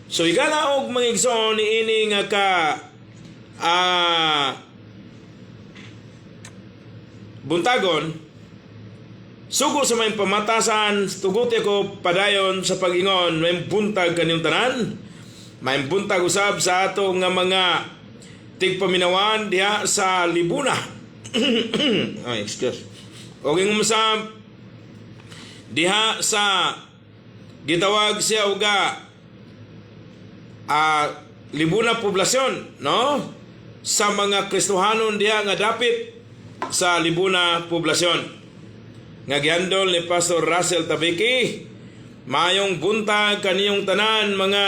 So higala og mga igsoon, niini nga ka buntagon, sugo sa may pamatasan, tuguti ako padayon sa pag-ingon, may buntag kaninyong tanan, may buntag usab sa ato nga mga tigpaminawan diha sa Libuna. Ay, excuse. Og ingon sa diha sa gitawag siya uga Libuna poblasyon, no? Sa mga Kristohanon diha nga dapit sa Libuna poblasyon nga gihandol ni Pastor Russell Tabiki. Mayong buntag kaniyong tanan, mga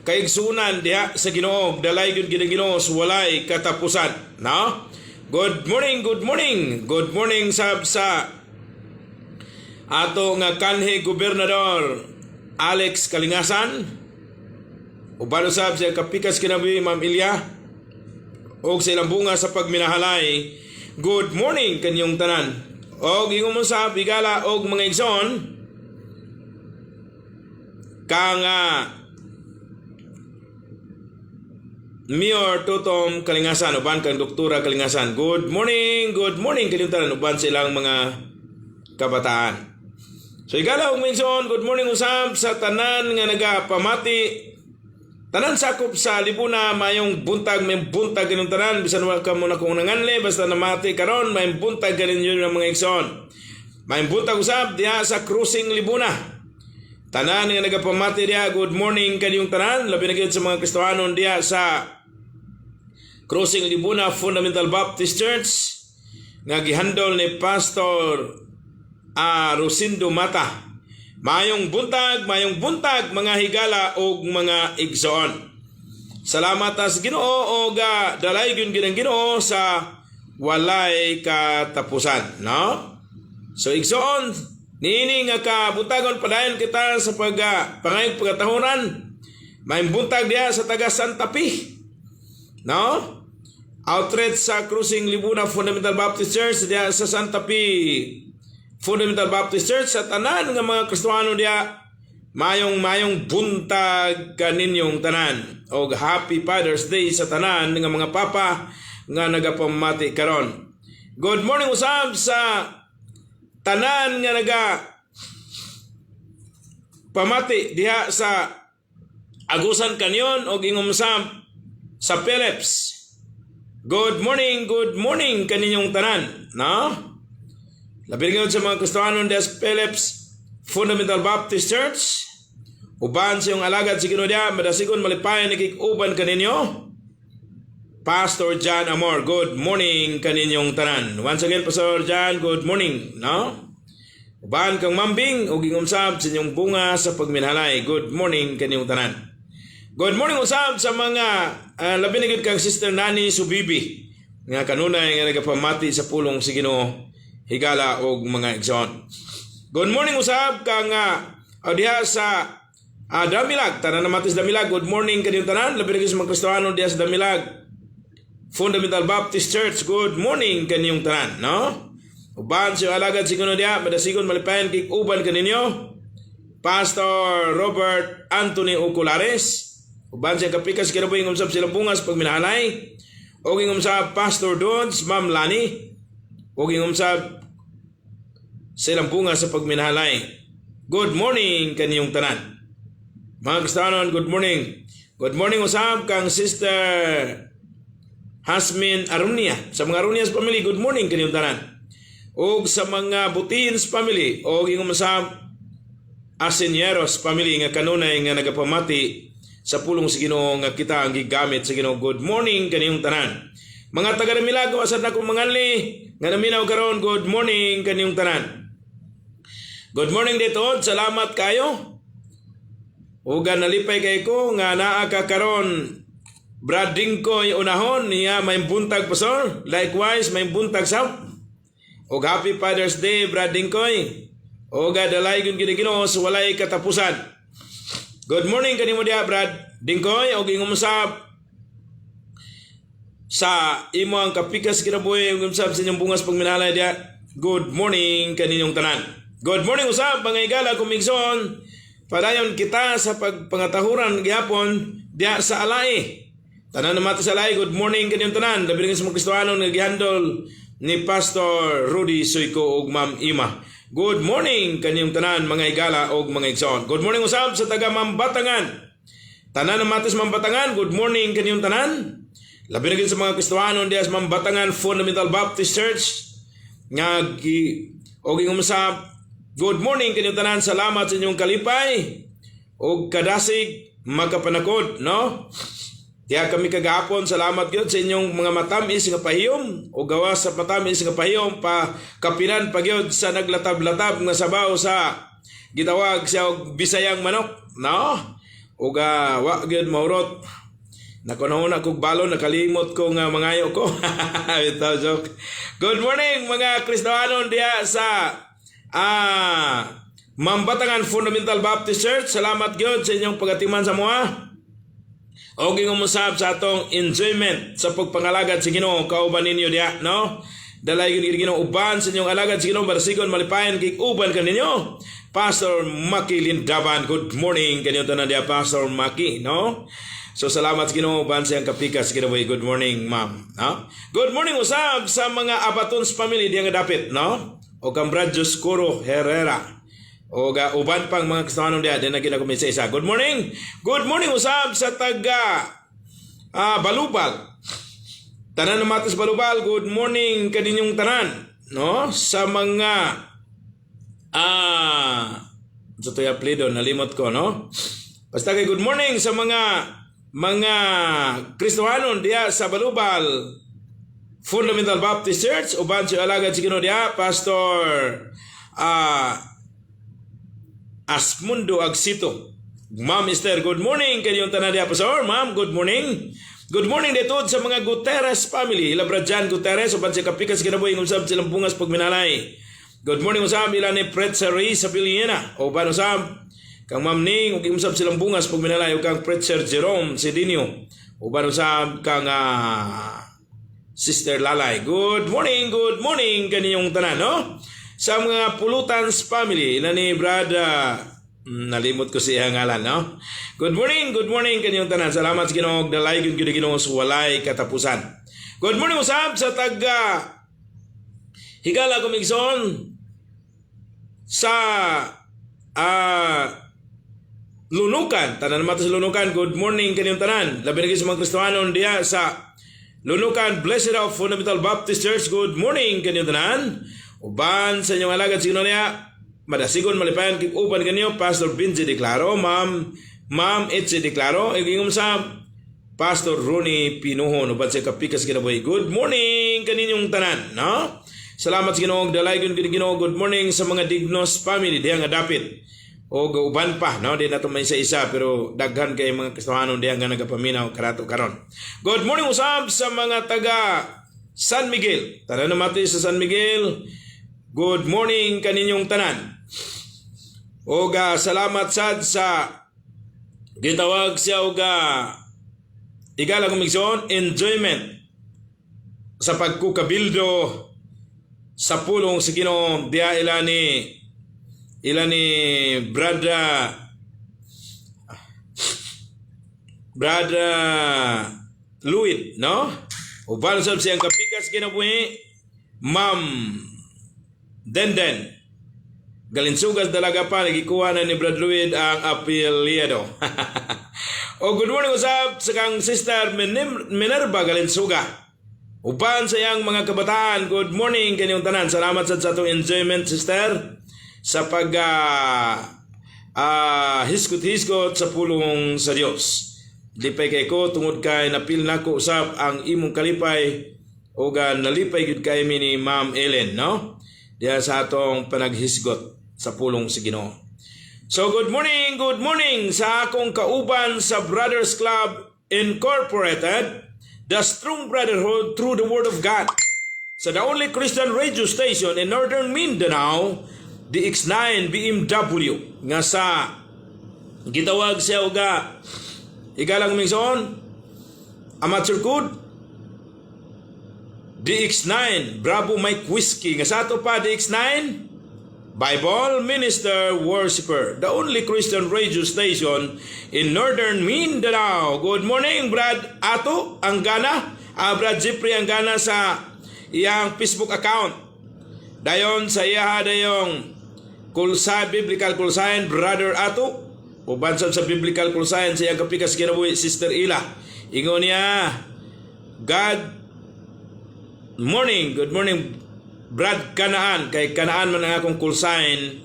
kaigsunan diha sa Ginoo. Dalay gyud gid ang Ginoo sa walay katapusan, no? Good morning, good morning, good morning sab sa ato nga kanhi Gobernador Alex Kalingasan, uban usab sa kapikas kinabuhi, Ma'am Ilya, og sa ilang bunga sa pagminahalay. Good morning kanyong tanan. Og ingon mo sa higala og mga igsoon kang Mayor Totom Kalingasan uban kang Doktora Kalingasan. Good morning kanyong tanan uban sa ilang mga kabataan. So higala og mga igsoon, good morning usab sa tanan nga nagapamati, tanan sakop sa Libuna, mayong buntag, may buntag kaninyong tanan, bisan wa ka mo na kung nanganle, basta namati karon, may buntag kaninyo ng mga igsoon. May buntag usab diha sa Crossing Libuna. Tanan nga nagapamati diha, good morning kaninyong tanan, labi na gyud sa mga Kristohanon diha sa Crossing Libuna Fundamental Baptist Church nga gihandol ni Pastor Rosindo Mata. Mayong buntag mga higala og mga igsoon. Salamat sa Ginoo og dalay gyud gid ang Ginoo sa walay katapusan, no? So igsoon, niini nga kabuntagon, padayon kita sa pag pangayog pagkatahuran. Mayong buntag diha sa taga Santa Fe. No? Outreach sa Crossing Libuna Fundamental Baptist Church diha sa Santa Fe Fundamental Baptist Church, sa tanan nga mga Kristiyano diha, mayong mayong buntag kaninyong tanan og Happy Father's Day sa tanan nga mga papa nga nagapamati karon. Good morning usab sa tanan nga naga pamati diha sa Agusan Canyon og ingumsam sa Philips. Good morning kaninyong tanan, no? Labi ngayon sa mga Kristohanon des Philips Fundamental Baptist Church. Uban sa iyong alagad si Ginoo diha, madasigon malipayon nakik-uban kaninyo. Pastor John Amor, good morning kaninyong tanan. Once again, Pastor John, good morning, no? Uban kang mambing ug ingumsab sa inyong bunga sa pagminhalay. Good morning kaninyong tanan. Good morning usab sa mga labi na gyud kang Sister Nani Subibi nga kanunay nga nagapamati sa pulong si Ginoo, higala og mga igsoon. Good morning usab kang diha sa Damilag, tanan namatis Damilag. Good morning kaninyong tanan, labi na gyud sa mga Kristiyano diha sa Damilag Fundamental Baptist Church. Good morning kaninyong tanan, no? Uban sa alagad si Ginoo diha, madasigon malipayan kig uban kaninyo. Pastor Robert Anthony Oculares. Uban siya kapikas kinabuhi, usab sila bungas pag minahalay. Og ingumsab Pastor Dons, Ma'am Lani. Og ingumsab silang bunga sa pagminahalay. Good morning kaniyong tanan. Mga Kristiyanon, good morning. Good morning usab kang Sister Hasmin Arunia. Sa mga Arunias family, good morning kaniyong tanan. Og sa mga Butins family, og ingong usab Asenyeros family nga kanunay nga nagapamati sa pulong sa Ginoo nga kita ang gigamit sa Ginoo. Good morning kaniyong tanan. Mga taga Milago, asad na kong manganli nga naminaw karon, good morning kaniyong tanan. Good morning dito, salamat kayo. Uga nalipay kay ko nga naa ka karon, Brad Dingkoy unahon niya, may buntag, Pastor. Likewise, may buntag sa. Og Happy Father's Day, Brad Dingkoy. Oga dalay gyud gid Ginoo sa walay katapusan. Good morning kanimo diha, Brad Dingkoy, og ingong usab sa imo ang kapikas kinabuhi ug usab sa inyong bungas pagminalay diha. Good morning kaninyong tanan. Good morning usab mga higala kumigson. Padayon kita sa pagpangatahuran gihapon diya sa Alae. Tanan na sa Alae, good morning kaninyong tanan. Labi na sa mga Kristohanon nga gihandol ni Pastor Rudy Suyco ug Ma'am Ima. Good morning kaninyong tanan, mga igala ug mga igsoon. Good morning usab sa taga Mambatangan. Tanan na matis Mambatangan, good morning kaninyong tanan. Labi na gid sa mga Kristohanon diya sa Mambatangan Fundamental Baptist Church nga gi og ingusab, good morning kaninyong tanan. Salamat sa inyong kalipay ug kadasig makapanakod, no? Diya kami kagahapon, salamat gyud sa inyong mga matamis nga pahiyom o gawas sa matamis nga pahiyom pa, kapinan pa gyud sa naglatab-latab nga sabaw sa gitawag siya og Bisayang manok, no? Ug wa gyud mahurot. Nakunahuna kog balon, nakalimot ko nga mangayo ko. Bitaw, joke. Good morning, mga Kristohanon diha sa Mambatangan Fundamental Baptist Church. Salamat gyud sa inyong pagatiman sa mua. O ginumusab sa atong enjoyment sa pagpangalagad sa Ginoo kauban ninyo diha, no? Dalay gyud Ginoo uban sa inyong alagad sa Ginoo, barsigon malipayan kay uban kaninyo. Pastor Maki Lindaban, good morning kanyo tanan diha, Pastor Maki, no? So salamat sa Ginoo uban sa iyang kapikas Ginoo. Good morning, ma'am, no? Good morning usab sa mga Abatons family diha nga dapit, no? O kang Brad Dioscuro Herrera. O ga uban pang mga Kristohanon diha, di na gina sa isa. Good morning. Good morning usab sa taga Balubal. Tanan na matos Balubal, good morning kaninyong tanan, no? Sa mga sa to'y apelyido, nalimot ko, no? Basta kay good morning sa mga Kristohanon diha sa Balubal Fundamental Baptist Church uban sa alagad si Ginoo diha, Pastor Asmundo Agsito. Ma'am Esther, good morning kanyong tanan diha, Pastor. Ma'am, good morning. Good morning dito sa mga Gutierrez family. Ila Brad Jan Gutierrez uban sa kapikas kinabuhi usab silang bungas pagminalay. Good morning usab ila ni Pretzer Ray sa Piliena. Uban usab kang Ma'am Ning ug usab silang bungas pagminalay ug kang Pretzer Jerome Cedinio. Uban usab kang Sister Lalay. Good morning kaninyong tanan, no? Sa mga Pulutans family, ila ni Brad, nalimot ko siya ngalan, no? Good morning kaninyong tanan. Salamat sa Ginoo, dalay gyud gyud Ginoo sa walay katapusan. Good morning usab sa taga Higala Kumigson sa Lunukan, tanan mata sa Lunukan, good morning kaninyong tanan. Labi na sa mga Kristohanon diha sa Lunukan, Blessed of Fundamental Baptist Church, good morning kaninyong tanan. Uban sa inyong alagad sa Ginoo niya, madasigon malipayan kay uban kanyo Pastor Benji Declaro, Ma'am Etche Declaro, igingom sa Pastor Ronnie Pinuhon uban sa kapikas kinabuhi. Good morning kaninyong tanan, no? Salamat sa Ginoo, dalay gyud Ginoo. Good morning sa mga Dignos family diha nga dapit. O uban pa, no? Di na to may isa-isa pero daghan kay mga Kristohanon diha nga nagapaminaw karato karon. Good morning usab sa mga taga San Miguel. Tanan na mati sa San Miguel. Good morning kaninyong tanan. Og salamat sad sa gitawag siya og igala kumigson enjoyment sa pagkukabildo sa pulong sa Ginoo diha ila ni Brother Luid, no? Uban sab siyang kapikas kinabuhi, Ma'am Denden Galinsugas dalaga pa, nagikuha na ni Brad Luid ang apelyido. O good morning usab sa kang Sister Minerva Galinsuga. Uban sa iyang mga kabataan, good morning kanyong tanan. Salamat sa atong enjoyment, sister, sa pag hiskot-hiskot sa pulong sa Dios. Lipay kay ko tungod kay napil nako usab ang imong kalipay o nalipay gyud kay mi ni Ma'am Ellen, no? Diha sa atong panaghisgot sa pulong sa Ginoo. So good morning sa akong kauban sa Brothers Club Incorporated, the Strong Brotherhood through the Word of God. Sa the only Christian radio station in Northern Mindanao, DX9 BMW, nga sa gitawag siya uga igalang mingson amateur code DX9 Bravo Mike Whiskey, nga sa ato pa DX9 Bible Minister Worshipper, the only Christian radio station in Northern Mindanao. Good morning, Brad Ato Anggana, Brad Jeffrey Anggana sa iyang Facebook account. Dayon sa iya dayong call sign, Biblical call sign, Brother Ato. Uban sa Biblical call sign sa iyang kapikas kinabuhi, Sister Ila. Ingon niya, "God morning, good morning, Brad Kanaan," kay Kanaan man ang akong call sign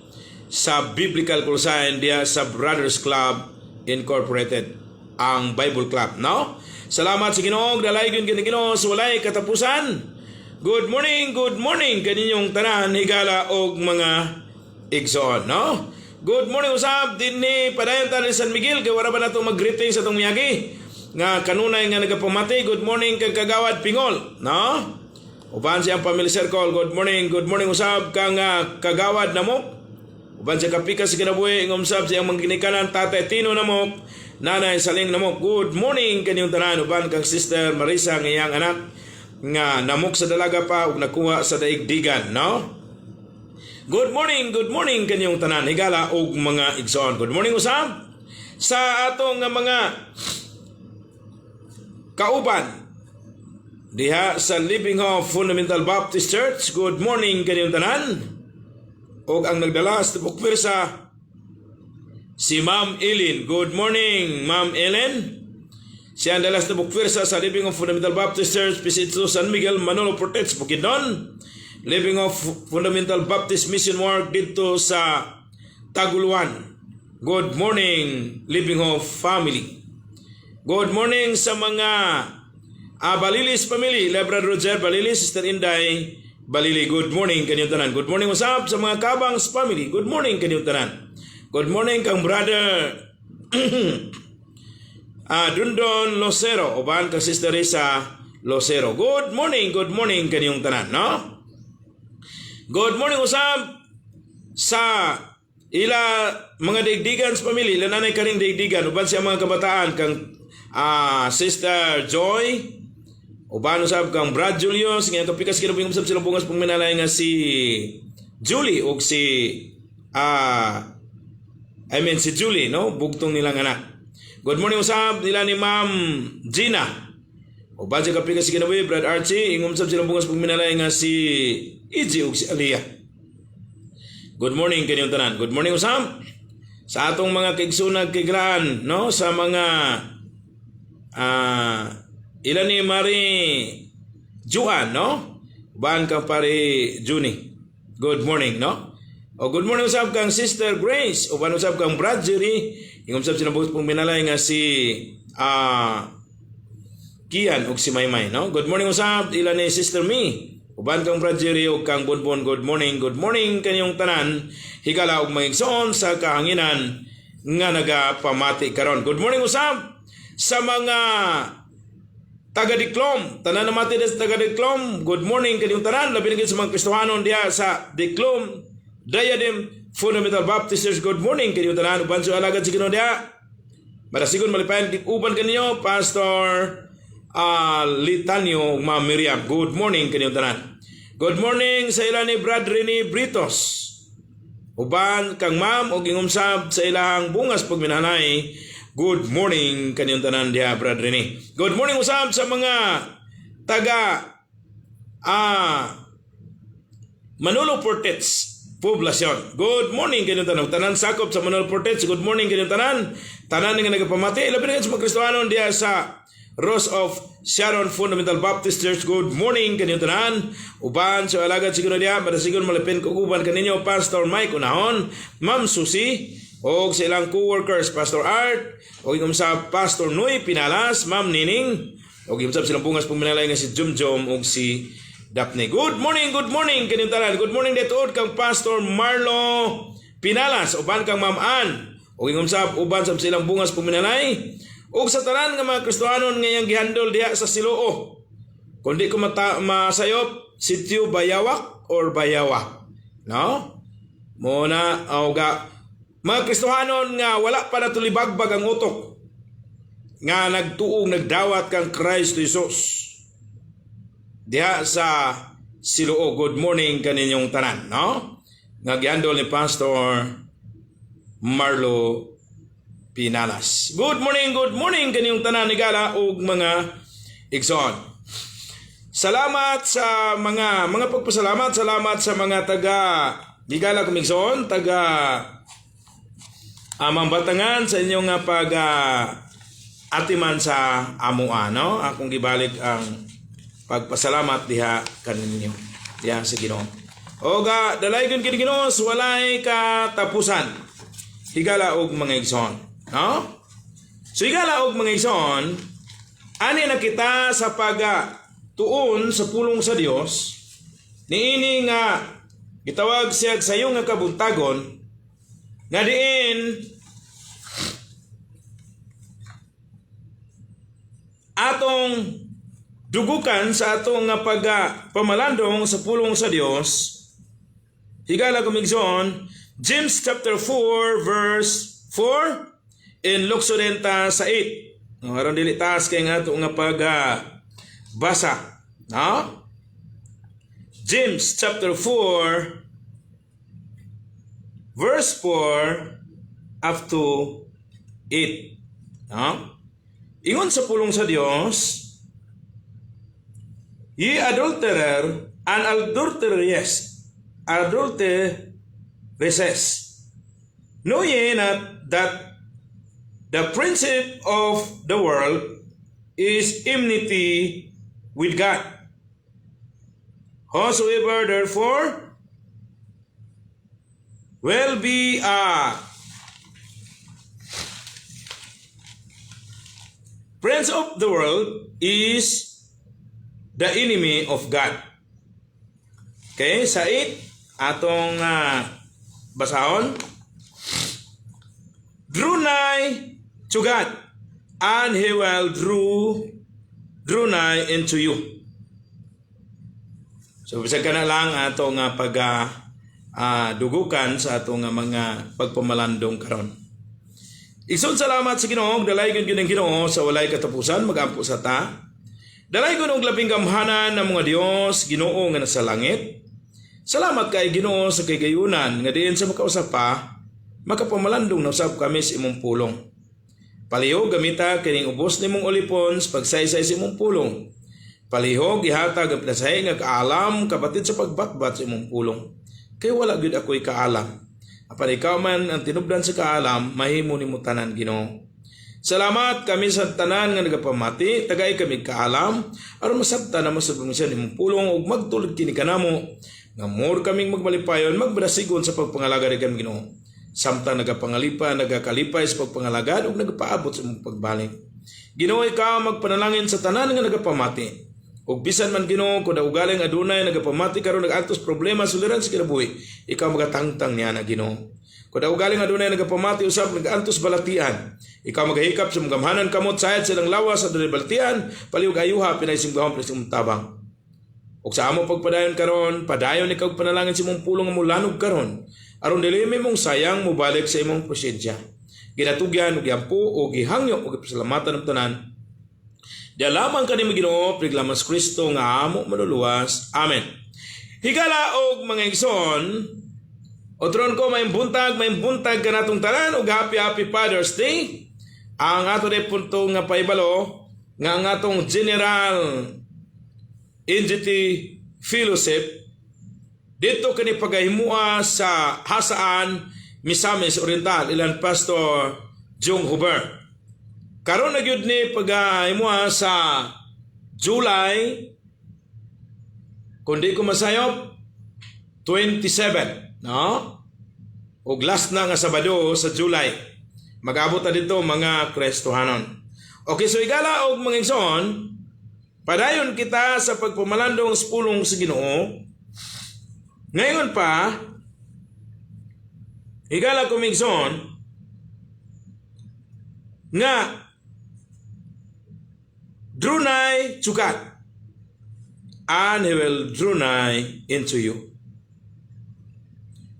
sa Biblical call sign diya sa Brothers Club Incorporated, ang Bible Club, no? Salamat sa Ginoo, dalaygon kini Ginoo sa walay katapusan. Good morning kaninyong tanan, higala og mga igsoon, no? Good morning usab dinhi padayon ta San Miguel kay wala ba nato mag-greeting sa atong miyagi nga kanunay nga nagapamati. Good morning kang Kagawad Pingol, no? Uban siyang family circle. Good morning usab kang Kagawad Namok. Uban sa kapikas sa kinabuhi, ingumsab siyang mangginikanan, Tatay Tino Namok, Nanay Saling Namok. Good morning kaninyong tanan, uban kang Sister Marisa nga iyang anak nga namok sa dalaga pa ug nakuha sa daigdigan, no? Good morning kaninyong tanan, higala og mga igsoon. Good morning usab sa atong nga mga kauban diha sa Living Hope Fundamental Baptist Church. Good morning kaninyong tanan. Og ang nagdala sa tibok pirsa, si Ma'am Ellen. Good morning, Ma'am Ellen. Siya ang dala sa tibok pirsa sa Living Hope Fundamental Baptist Church, Pisito San Miguel, Manolo Fortich, Bukidnon. Living Hope Fundamental Baptist Mission Work dito sa Taguluan. Good morning, Living Hope family. Good morning sa mga Balilis family, Brad Roger Balilis, Sister Inday Balili. Good morning kaninyong tanan. Good morning usab sa mga Kabangs family. Good morning kaninyong tanan. Good morning kang Brother Dundon Locero, uban kang Sister Risa Locero. Good morning kaninyong tanan, no? Good morning usab sa ila mga daigdigan sa pamilya, ila nanay kaning daigdigan, uban siya mga kabataan kang Sister Joy, uban usab kang Brad Julius, nga kapikas kinabuhi usab sila bungas pong minalay nga si Julie ug si I mean si Julie, no? Bugtong nilang anak. Good morning usab nila ni Ma'am Gina. Uban sa kapikas kinabuhi, Brad Archie, ingom sab silang bungas pong minalay nga si Izzy ug si Aliyah. Good morning kaninyong tanan. Good morning usab sa atong mga kaigsunag kiglaan, no? Sa mga ilan ni Mari Juan, no? Uban kang pare Juni. Good morning, no? O good morning usab kang Sister Grace, uban usab kang Brad Jerry, ingom sab silang pong minalay nga si Kian ug si Maymay, no? Good morning usab ila ni Sister Mi. Uban kang Brad Jerry ug kang Bonbon, good morning kaninyong tanan. Higala ug mga igsoon sa kahanginan nga nagapamati karon. Good morning usab sa mga taga Diklom, tanan namati sa taga Diklom. Good morning kaninyong tanan, labi na gid sa mga Kristohanon diha sa Diklom Diadem Fundamental Baptist Church. Good morning kaninyong tanan, uban sa alagad sa Ginoo diha. Madasigon malipayan uban kaninyo, Pastor Litanyo, Ma'am Miriam. Good morning kaninyong tanan. Good morning sa ila ni Brad Rene Britos. Uban kang ma'am og ingumsab sa ilang bungas pagminanay. Good morning kaninyong tanan diha, Brad Rene. Good morning usab sa mga taga Manolo Fortich Poblacion. Good morning kaninyong tanan. Tanan sakop sa Manolo Fortich. Good morning kaninyong tanan. Tanan nga nagapamati. Labi na sa mga Kristohanon diha sa Rose of Sharon Fundamental Baptist Church. Good morning kaninyong tanan. Uban sa alagad siguro diha, madasigon malipin ko uban kaninyo, Pastor Mike Unahon, Ma'am Susi, og sa ilang co-workers, Pastor Art, og ingom sa Pastor Noy Pinalas, Ma'am Nining, og ingom sa silang bungas pong minalay nga si Jumjum og si Daphne. Good morning kaninyong tanan. Good morning dito kang Pastor Marlo Pinalas, uban kang Ma'am Ann, og ingom sa uban sa silang bungas pong minalay, og sa tanan nga mga Kristohanon ngayang gihandol diha sa Siloo. Kung di ko masayop, Sitio Bayawak or Bayawa. No? Muna, oga, mga Kristohanon nga wala pa natulibagbag ang utok nga nagtuong nagdawat kang Christ Jesus diha sa Siloo. Good morning kaninyong tanan, no? Nga gihandol ni Pastor Marlo Pinalas. Good morning kaniyong tanan, higala ug mga igsoon. Salamat sa mga pagpasalamat, salamat sa mga taga, higala kong igsoon, taga amang batangan sa inyong nga pag atiman sa amoa, no? Akong gibalik ang pagpasalamat diha kaninyo diha sa Ginoo. Oga dalaygon kini Ginoo sa walay katapusan. Higala og mga igsoon, no? So higala og mga igsoon, ani na kita sa pag tuon sa pulong sa Dios niini nga gitawag siya sayo nga kabuntagon nga diin atong dugukan sa atong nga pag pamalandong sa pulong sa Dios. Higala kong igsoon, James chapter 4 verse 4 in Luxurenta sa 8. No, aron dili taas kay nga ato nga pag basa, no? James chapter 4 verse 4 up to 8. No? Ingon sa pulong sa Dios, "Ye adulterer and adulteress, adulteresses, know ye not that the principle of the world is enmity with God? Whosoever therefore will be a prince of the world is the enemy of God." Okay, sa 8, atong basahon. "Draw nigh to God, and He will draw nigh into you." So bisag kana lang ato nga pag dugukan sa ato nga mga pagpamalandong karon. Igsoon, salamat sa Ginoo, dalaygon gyud ang Ginoo sa walay katapusan, magampo sa ta. Dalaygon og labing gamhanan ng mga Dios, Ginoo nga nasa langit. Salamat kay Ginoo sa kagayunan nga diin sa makausap pa, makapamalandong na usab kami sa imong pulong. Palihog gamita kining ubos nimong ulipon sa pagsaysay sa imong pulong. Palihog ihatag ang pinasahi nga kaalam kabatid sa pagbatbat sa imong pulong. Kay wala gyud ako'y kaalam. Apan ikaw man ang tinubdan sa kaalam, mahimo nimo tanan, Ginoo. Salamat kami sa tanan nga nagapamati, tagay kami kaalam, aron masabtan namo sa pamisiyan imong pulong ug magtulod kini kanamo nga more kaming magmalipayon, magbrasigon sa pagpangalagad kami, Ginoo. Samtang nagapangalipa, nagakalipay sa pagpangalagad ug nagapaabot sa imong pagbalik. Ginoo, ikaw magpanalangin sa tanan nga nagapamati. Ug bisan man, Ginoo, kung ugaling adunay nagapamati karon nag-antos problema suliran sa kinabuhi, ikaw magatangtang niya na, Ginoo. Kung ugaling adunay nagapamati usab nag-antos balatian, ikaw magahikap sa mga kamot sayad silang lawas sa dunay balatian, palihog ayuha pinay gahom pinay imong tabang. Ug sa amo pagpadayon karon, padayon ikaw panalangin sa imong pulong nga mulanog karon, aron dili mong sayang mobalik sa imong presensya. Ginatugyan ug giampo ug gihangyo ug gipasalamatan ng tanan. Diya lamang kanimo, Ginoo, piglamas Kristo nga amo manluluwas. Amen. Higala og mga igsoon, otron ko may buntag kanatong tanan ug happy happy Father's Day. Ang ato de punto nga paibalo nga ang atong General NGT Fellowship dito kini pagahimua sa Jasaan, Misamis Oriental, ilan Pastor Jung Huber. Karon na gyud ni pagahimua sa July, kung di ko masayop, 27, no? Ug last na nga Sabado sa July. Mag-abot na dito mga Kristohanon. Okay, so higala og mga igsoon, padayon kita sa pagpamalandong sa pulong sa Ginoo. Ngayon pa, higala ko igsoon, nga draw nigh to God, and He will draw nigh into you.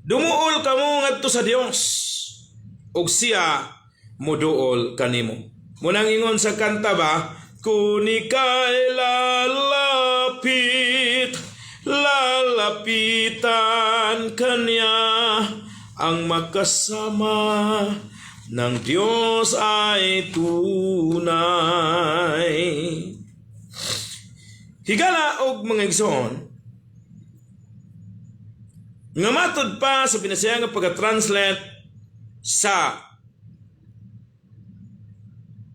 Dumuol kamo ngadto sa Dios ug siya muduol kanimo. Munang ingon sa kanta ba, "Kung ika'y lalapit, lalapitan ka niya." Ang makasama ng Diyos ay tunay. Higala og mga igsoon, nga matud pa sa Binasaya nga pagka-translate sa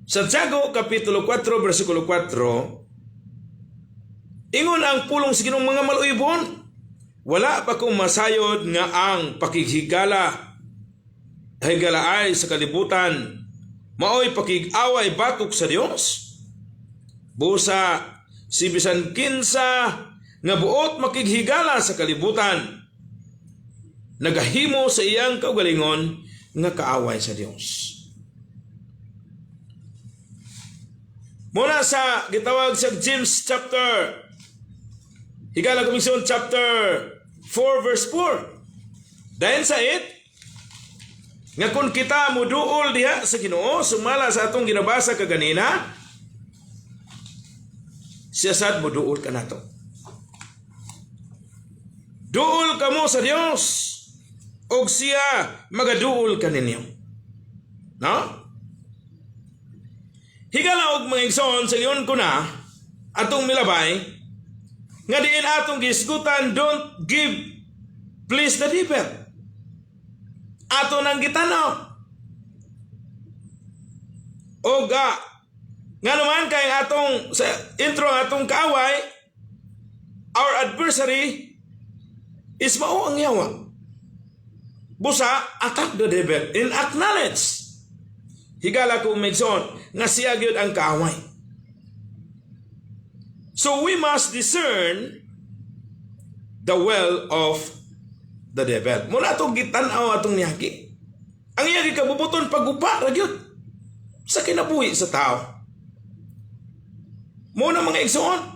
Santiago Kapitulo 4 versikulo 4, ingon ang pulong sa Ginoong, "Mga maluibon, wala pa kong masayod nga ang pakighigala higalaay sa kalibutan maoy pakig-away batok sa Dios. Busa si bisan kinsa nga buot makighigala sa kalibutan nagahimo sa iyang kaugalingon nga kaaway sa Dios." Muna sa gitawag sa James chapter, higala komisyon, chapter 4 verse 4. Dahil sa it, nga kung kita muduol diha sa Ginoo sumala sa atong ginabasa kaganina, siya sad muduol kanato. "Duol kamo sa Dios og siya magaduol kaninyo." No? Higala og mga igsoon, sa ingon ko na atong milabay nga diin atong gisgutan, don't give please the devil. Ato nang gitanaw. O ga nga naman kay atong sa intro, ang atong kaaway, our adversary, is mao ang yawa. Busa, attack the devil and acknowledge. Higala ko, igsoon, nga siya gyud ang kaaway. So we must discern the will of the devil. Muna atong gitan-aw atong niyagi. Ang iyang gikabubuton pagguba ra gyud sa kinabuhi sa tao. Muna, mga igsoon.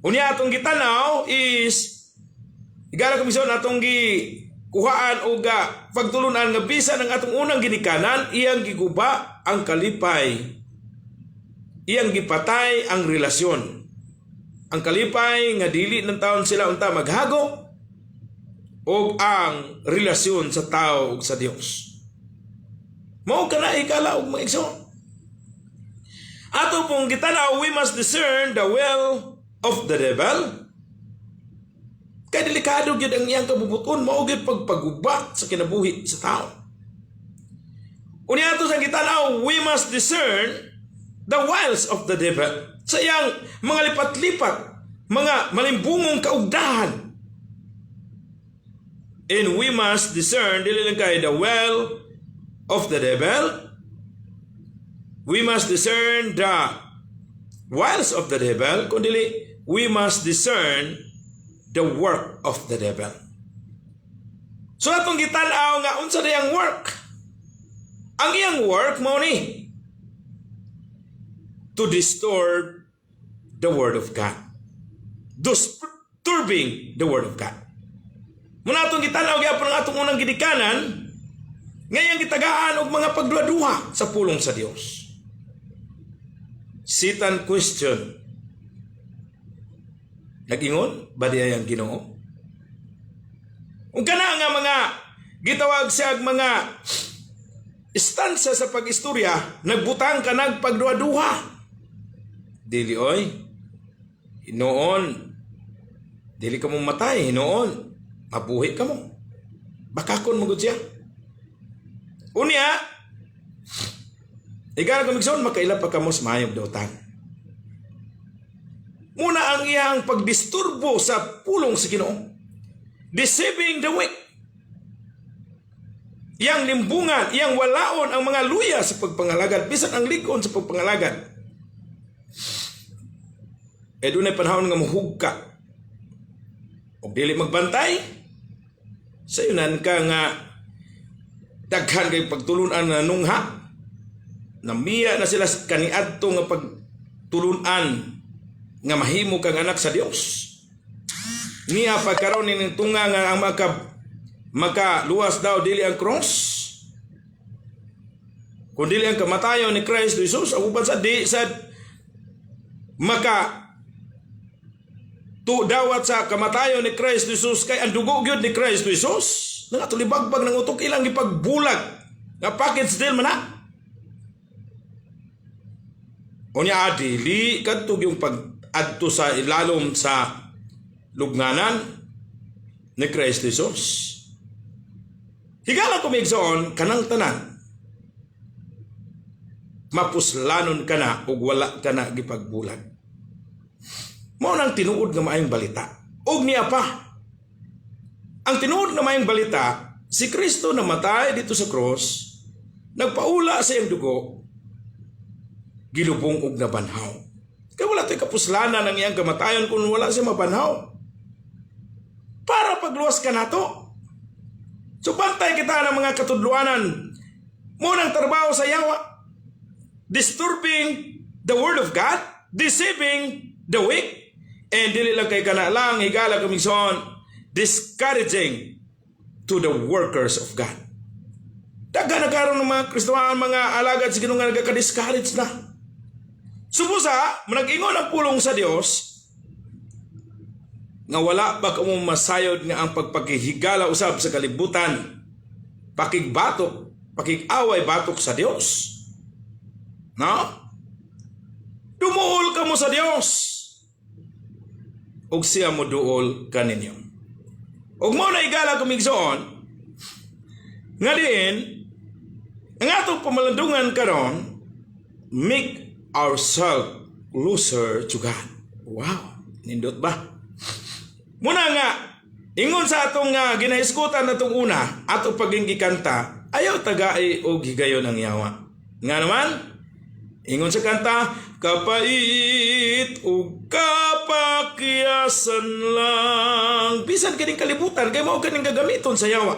Unya atong gitanaw is, higala ko, igsoon, atong gi kuhaan o ga pagtulunan nga bisan ang atong unang ginikanan, iyang giguba ang kalipay, iyang gipatay ang relasyon, ang kalipay nga dili ng taon sila unta maghago og ang relasyon sa tao ug sa Dios. Mao kana, higala og mga igsoon, ato pong gitanaw, we must discern the will of the devil. Kay delikado gyud ang iyang kabubuton, mao gyud pagpaguba sa kinabuhi sa tao. Unya ato sa gitanaw, we must discern the wiles of the devil. Sa iyang mga lipat-lipat, mga malimbungong kaugdahan. And we must discern, dili lang kay the will of the devil, we must discern the wiles of the devil, kundi we must discern the work of the devil. So atong gitan-aw nga unsa day ang work. Ang iyang work mao ni to distort the word of God. Disturbing the word of God. Muna atong gitan-aw gyapon ang atong unang ginikanan ngayang gitagaan og mga pagduha-duha sa pulong sa Dios. Satan question. "Nag-ingon ba diay ang Ginoo?" Ug kana nga mga gitawag siya mga istansa sa pag-istorya, nagbutang ka nagpagduha-duha. "Dili oy. Hinoon. Dili ka mo matay, hinoon. Mabuhi ka mo." Bakakon mo gud siya. Unya, higala ko, igsoon, makaila pa kamo sa maayong dautan. Muna ang iyang pagdisturbo sa pulong sa Ginoo. Deceiving the weak. Iyang limbungan, iyang walaon ang mga luya sa pagpangalagad, bisan ang lig-on sa pagpangalagad. E dunay panahon nga muhug ka. Og dili magbantay, sayunan ka nga daghan kay pagtulunan na nungha. Namiya na sila sa kaniadto nga pagtulunan nga mahimo kang anak sa Dios. Niya pagkaron ning tunga nga ang makaluwas daw dili ang cross. Kung dili ang kamatayon ni Christ Jesus, ang uban sa di sa maka tu dawat sa kamatayon ni Christ Jesus kay ang dugo gyud ni Christ Jesus. Nga tulibagbag ng utok ilang gipagbulag. Nga package deal man na. Unya dili kadto yung pag-adto sa ilalom sa lubnganan ni Christ Jesus. Higala ko, migsoon, kanang tanan mapuslanon ka na ug wala ka na gipagbulag. Mao nang tinuod nga maayong balita. Ug niya pa, ang tinuod nga maayong balita, si Kristo namatay dito sa cross, nagpaula sa iyang dugo, gilubong og nabanhaw. Kaya wala to'y kapuslanan ang iyang kamatayon kung wala siya mabanhaw. Para pagluwas ka nato. So bantay kita ng mga katudluanan mo ng trabaho sa yawa. Disturbing the word of God, deceiving the weak, and dili lang kay kana lang, higala kamigsoon, discouraging to the workers of God. Daghan na karon ng mga Kristohan, mga alagad sa Ginoo nga nagka-discourage na. Subusa, nag-ingon ang pulong sa Dios nga wala pa kamo masayod nga ang pagpakihigala usab sa kalibutan, pakigbatok, pakig-away batok sa Dios. No? Dumuol kamo sa Dios ug siya mo duol kaninyo. Ug mo na, higala kumigsoon, nga diin ang atong pamalandungan karon, make ourselves closer to God. Wow, nindot ba? Muna nga, ingon sa atong nga ginahisgutan natong una, ato paging gikanta, ayaw tagai og higayon ang yawa. Nga naman, ingon sa kanta, kapait ug kapakyasan lang. Bisan kining kalibutan, kay mao kaning gagamiton sa yawa.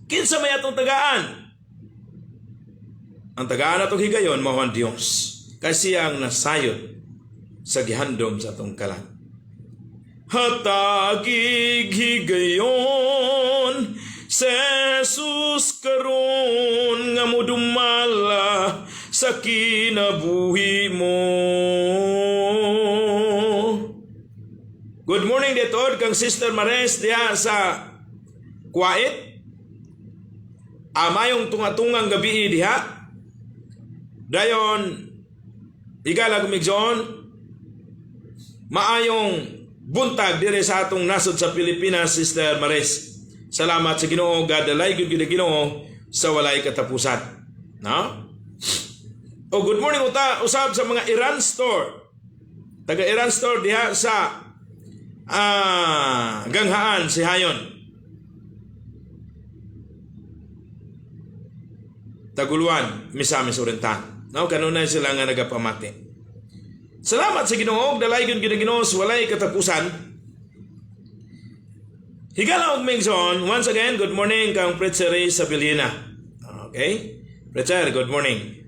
Kinsa may atong tagaan? Ang tagaan atong higayon mao ang Dios. Kasi ang nasayod sa gihandom sa atong kalag. Hatagig higayon sa Jesus karon nga modumala sa kinabuhi mo. Good morning dito kang Sister Mares diha sa Kuwait. Amayong tunga-tungang gabi diha. Dayon, higala kumigsoon, maayong buntag dire sa atong nasod sa Pilipinas, Sister Mares. Salamat sa Ginoo, gadalay gyud gyud Ginoo sa walay katapusan. No? Oh, good morning uta usab sa mga Iran store. Taga Iran store diha sa Ganghaan si Hayon. Taguluan, Misamis Oriental. No, kanunay sila nga nagapamati. Salamat sa Ginoo, dalay gyud gyud Ginoo sa walay katapusan. Higala og migsoon, once again, good morning kang Preacher Ray Sabilina. Okay? Preacher, good morning.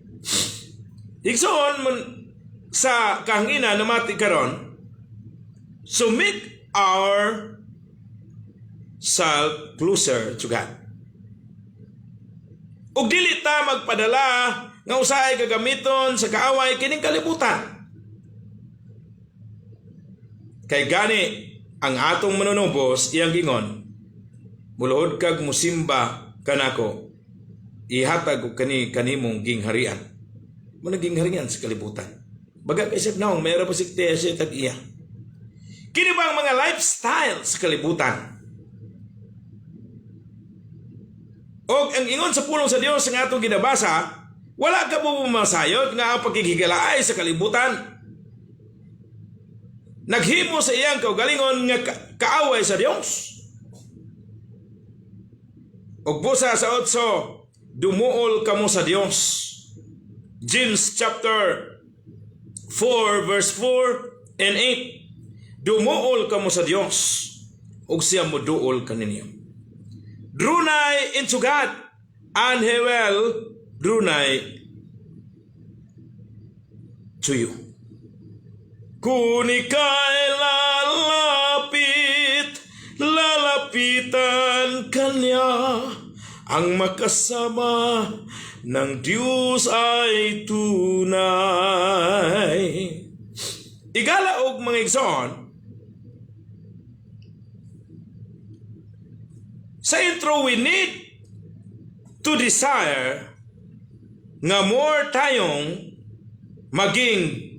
Igsoon man sa kahangina namati karon, so make our self closer to God. Ug dili ta magpadala nga usahay gagamiton sa kaaway kining kalibutan. Kay gani ang atong manunubos iyang gingon, "Muluod kag musimba kanako, ihatag ko kani kanimong gingharian." Mo gingharian sa kalibutan. Baga kay sa naong mayroon pa sikte siya tag iya. Kini ba ang mga lifestyle sa kalibutan? O ang ingon sa pulong sa Dios nga atong ginabasa, wala ka mo masayod nga ang pakighigalaay sa kalibutan naghimo sa iyang kaugalingon nga kaaway sa Dios. Og busa sa 8, dumuol kamo sa Dios. James chapter 4 verse 4 and 8. Dumuol kamo sa Dios ug siya moduol kaninyo. Draw nigh into God and He will draw nigh to you. Kung ika'y lalapit, lalapitan ka niya. Ang makasama ng Diyos ay tunay. Igala og mga igsoon, Sa intro, we need to desire nga more tayong maging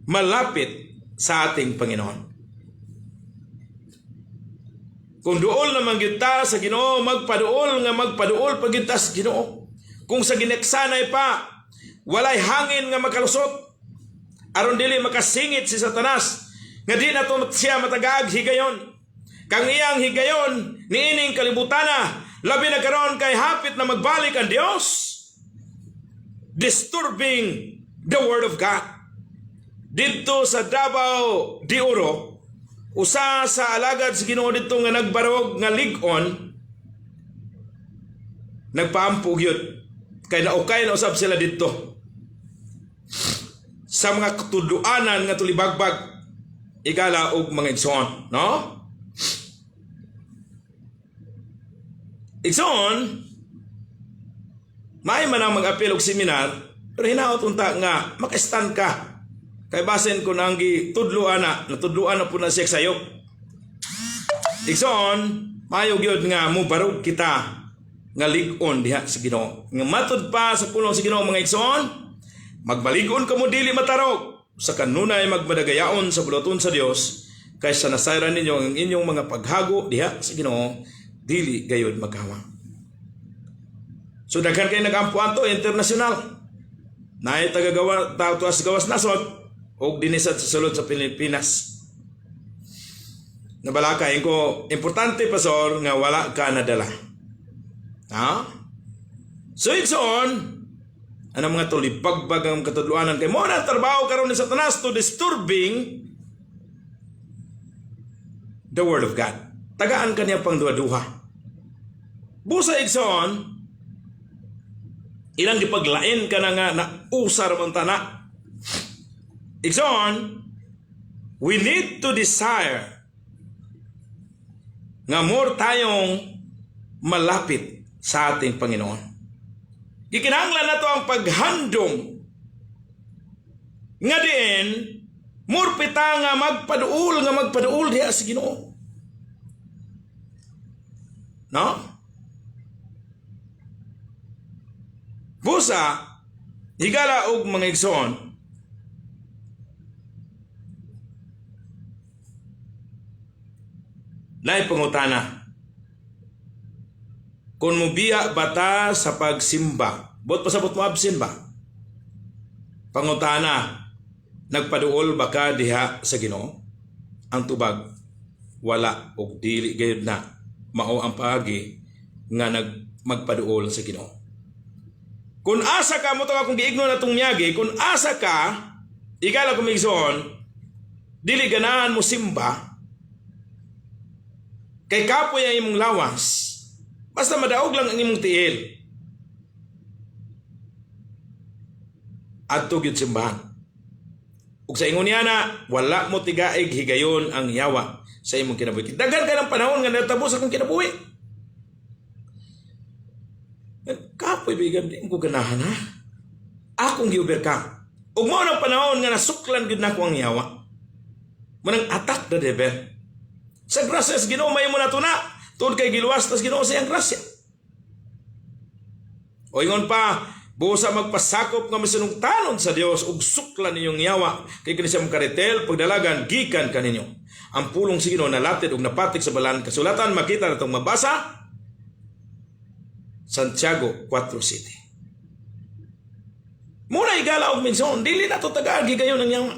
malapit sa ating Panginoon. Kung duol naman gyud ta sa Ginoo, magpaduol nga magpaduol pa gyud ta sa Ginoo. Kung sa gineksanay pa, walay hangin nga makalusot. Aron dili makasingit si Satanas nga di na to siya matagaag higayon. Kang iyang higayon niining kalibutana, labi na karon kay hapit na magbalik ang Dios, disturbing the word of God. Didto sa Davao de Oro, usa sa alagad sa Ginoo didto nga nagbarog nga lig-on, nagpaampo gyud kay naukay na usab sila didto sa mga katudloanan nga tulibagbag, igala og mga igsoon, no? Igsoon, maay man ang mag-apil og seminar, pero hinaot unta nga maka-stand ka. Kay basin kung ang gitudloan na, natudloan na po na siya sayop. Igsoon, maayo gyud nga mubarog kita nga lig-on diha sa Ginoo. Nga matud pa sa pulong sa Ginoo, mga igsoon, magbalig-on kamo dili matarog sa kanunay magmadagayaon sa buluhaton sa Dios kaysa nasayran ninyo ang inyong mga paghago diha sa Ginoo dili gayod maghawa. So daghan kay nagampo ato international. Naay tagagawa tuas gawas nasod og dinisad sa sulod sa Pilipinas. Nabalaka ko importante, pastor, nga wala ka nadala. Ha? So igsoon, ano mga tulibagbag ang katudloanan kay mo na trabaho karon ni Satanas to disturbing the word of God. Tagaan kaniya pang duha-duha. Busa, igsoon, ilang gipaglain ka na nga na usar man tana. Igsoon, we need to desire nga more tayong malapit sa ating Panginoon. Gikinahanglan na to ang paghandom nga diin murpita nga magpaduol diha sa Ginoo. No? Busa, higala og mga igsoon, naay pangutana. Kung mubiya bata sa pagsimba, bot pasabot mo absent ba? Pangutana, nagpaduol ba ka diha sa Ginoo? Ang tubag, wala og dili gayud na mao ang paagi nga nag magpaduol sa Ginoo. Kung asa ka mo to akong giigno na tong miyagi, kung asa ka, igala ko migsoon, dili ganahan mo simba, kay kapoy ang imong lawas, basta madaog lang ang imong tiil. Adto gyud simbahan. Ug sa ingon niya na, wala mo tigaig higayon ang yawa sa imong kinabuhi. Daghan ka ng panahon nga natabo sa akong kinabuhi. Kapoy bigan, di ko ganahan ha. Akong gi-overcome. Ug mao ng panahon nga nasuklan gyud nako ang yawa. Manang attack the devil. Sa grasya sa Ginoo may mo nato na. Tuod kay giluwas tas Ginoo sa iyang grasya. O ingon pa, busa magpasakop nga masinugtanon sa Dios ug suklan ninyong yawa kay kini siya makaritel pagdalagan gikan kaninyo. Ang pulong sa Ginoo nalatid ug napatik sa balaan kasulatan makita natong mabasa Santiago 4:7. Muna igala og minson dili na to tagaan gigayon ang yawa.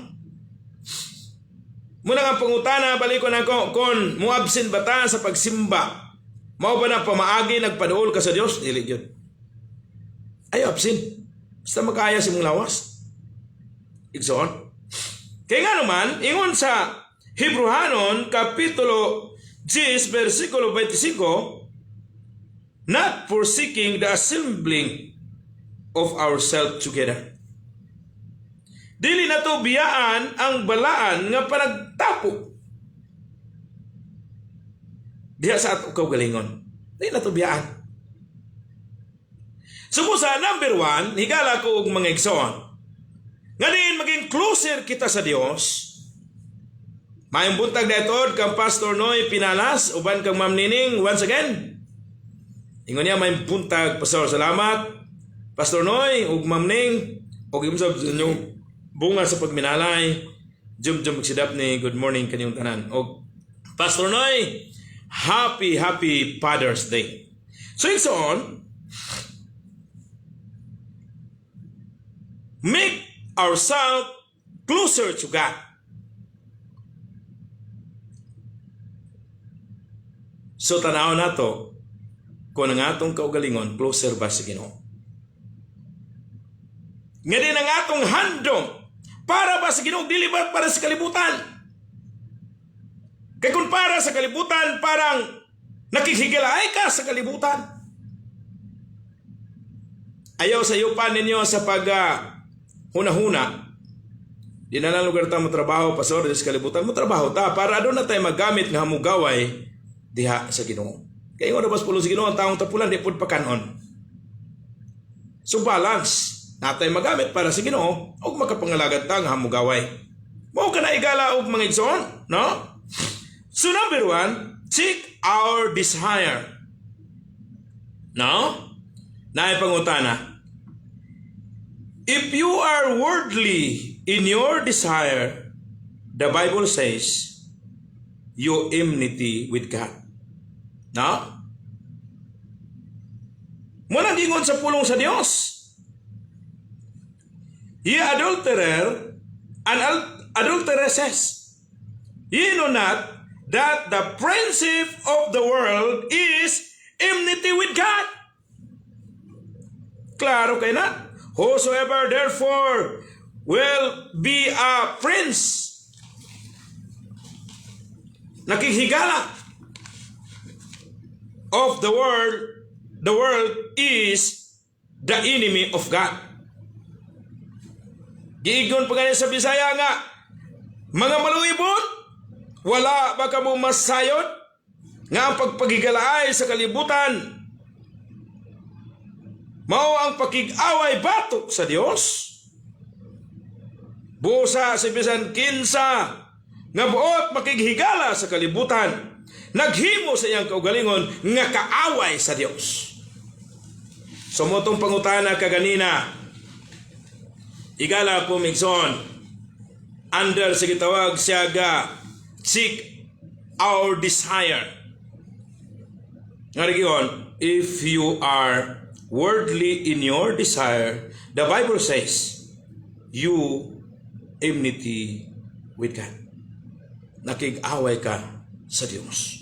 Muna nga pangutana balikon ako kon moabsent ba ta sa pagsimba? Mao ba na pamaagi nagpaduol ka sa Dios? Dili gyud. Ay absent. Basta makaya sa imong lawas. Igsoon. Kaya nga naman, ingon sa Hebrehanon, Kapitulo 10, versikulo 25, not forsaking the assembling of ourselves together. Dili na to biyaan ang balaan nga panagtapo diha sa ato kaugalingon. Dili na to biyaan. Sumusa, number 1, higala ko og mga igsoon. Nga diin maging closer kita sa Dios. Maayong buntag daytod kang Pastor Noy Pinalas, uban kang Ma'am Nining, once again. Ingon niya, "May buntag, Pastor." Salamat. Pastor Noy, ug Ma'am Ning, ug imsab sa inyong bunga sa pagminalay. Jum Jum si Daphne, good morning kanyong tanan. Og Pastor Noy, happy, happy Father's Day. So igsoon, make ourselves closer to God. So tanaw nato kung ang atong kaugalingon closer ba sa Ginoo. Nga din ang atong handom para ba sa Ginoo, dili ba para sa kalibutan? Kay kung para sa kalibutan, parang nakikigalaay ka sa kalibutan. Ayaw sa pa ninyo sa pag huna-huna. Di na lang lugar ta mo trabaho, pastor, sa kalibutan mo trabaho ta para aduna tayo magamit nga hamugaway diha sa Ginoo. Kay ingon bas pulong sa Ginoo, ang taong tapulan di pud pakanon. So balance natay magamit para sa Ginoo ug makapangalagad ta nga hamugaway. Mao kana, igala og mga igsoon, no? So number one, seek our desire. No? Naay pangutana. If you are worldly in your desire, the Bible says, you enmity with God. No? Mao nang ingon sa pulong sa Dios. "Ye adulterer and adulteresses, ye know not that the friendship of the world is enmity with God." Klaro kay na. "Whosoever therefore will be a prince," nakighigala, "of the world is the enemy of God." Giingon pa gani sa Bisaya nga, "Mga maluibon, wala ba kamo masayod nga ang pagpagigalaay sa kalibutan mao ang pakig-away batok sa Dios?" Busa sa bisan kinsa nga buot makighigala sa kalibutan, naghimo sa iyang kaugalingon nga kaaway sa Dios. So mao tong pangutana kaganina, igala po igsoon, under sa gitawag siya ga seek our desire. Nga region, if you are worldly in your desire, the Bible says, you enmity with God. Nakig-away ka sa Dios.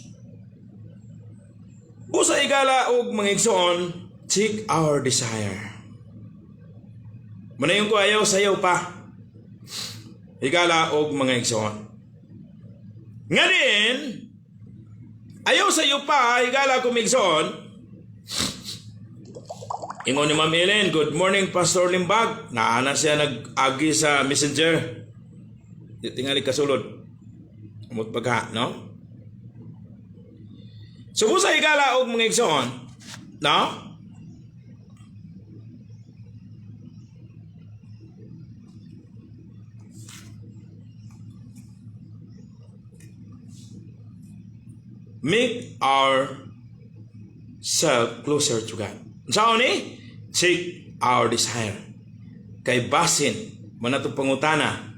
Busa, igala og mga igsoon, seek our desire. Manayon ko, ayaw sayaw pa. Igala og mga igsoon. Nga din, ayaw sayo pa, igala ko igsoon. Ingon ni Ma'am Ellen, "Good morning, Pastor Limbag." Naana siya nag-agi sa Messenger. Di tingali kasulod. Amot pagha, no? So sa igala og mga igsoon, no? Make our self closer to God. Unsaon ni? Seek our desire. Kay basin man atong pangutana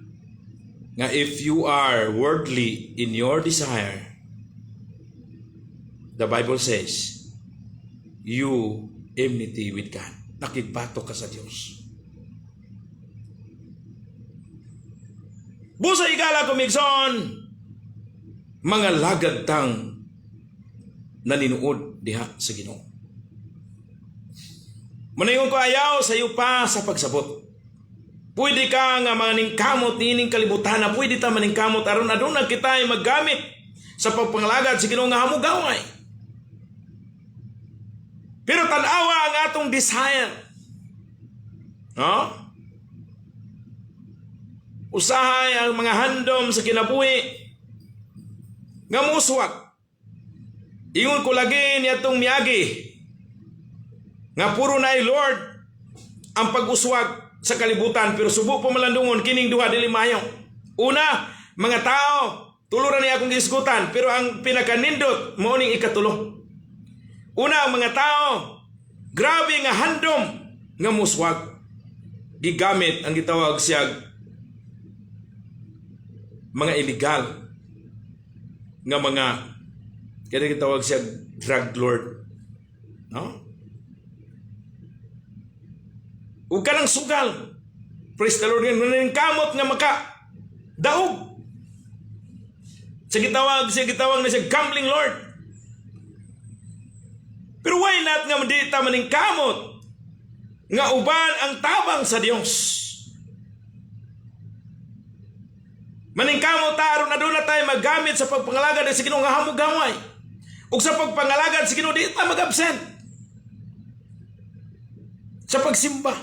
nga if you are worldly in your desire, the Bible says, you enmity with God. Nakigbato ka sa Dios. Busa, igala ko igsoon, mga lagad tang naninuod diha sa Ginoo. Munayon ko, ayaw sa iyo pa sa pagsabot. Pwede ka nga maningkamot niining kalibutan na pwede ta maningkamot aron aduna kita ay maggamit sa pagpangalagad sa Ginoo nga hamugaway. Pero tan-awa ang atong desire. No? Usahay ang mga handom sa kinabuhi nga muswag. Ingon ko lagi niadtong miagi nga puro na ay Lord ang pag-uswag sa kalibutan, pero subo pa malandungon kining duha dili maayo. Una, mga tao, tulo ra ni akong gisgutan, pero ang pinakanindot mao ning ikatulo. Una, ang mga tao, grabe nga handom nga muswag. Gigamit ang gitawag siya mga illegal nga mga kaya gitawag siya drug lord. No? Ug kanang sugal. Praise the Lord, nga kamot nga maka daog. Sa gitawag na siya gambling lord. Pero why not nga di ta maning kamot nga uban ang tabang sa Dios? Maningkamot ta aron aduna tayo magamit sa pagpangalagad sa Ginoo nga hamog gamay. Ug sa pagpangalagad sa Ginoo, di ta mag-absent sa pagsimba.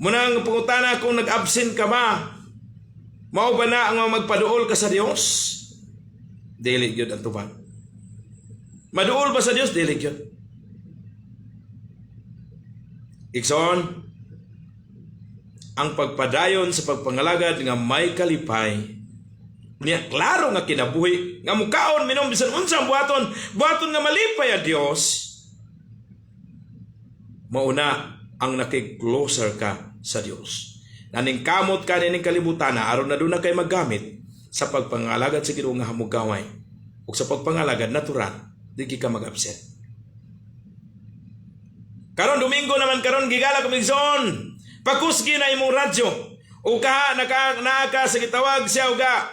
Munang pangutana, kung nag-absent ka ba, mao ba na ang magpaduol ka sa Dios? Dili gyud ang tubag. Maduol ba sa Dios? Dili gyud. Igsoon, ang pagpadayon sa pagpangalagad nga may kalipay niya, klaro nga kinabuhi nga mukaon, minom, bisan unsa ang buhaton, buhaton nga malipay a Dios, mauna ang nakig-closer ka sa Dios. Naning kamot ka nining kalibutan na aron na doon na kay maggamit sa pagpangalagad sa Ginoo nga hamugaway ug sa pagpangalagad natural, di ka mag-absent. Karon Domingo naman karon, gigala kumigson. Pakusgi na imong radyo. O ka naka naa ka sa gitawag siya uga.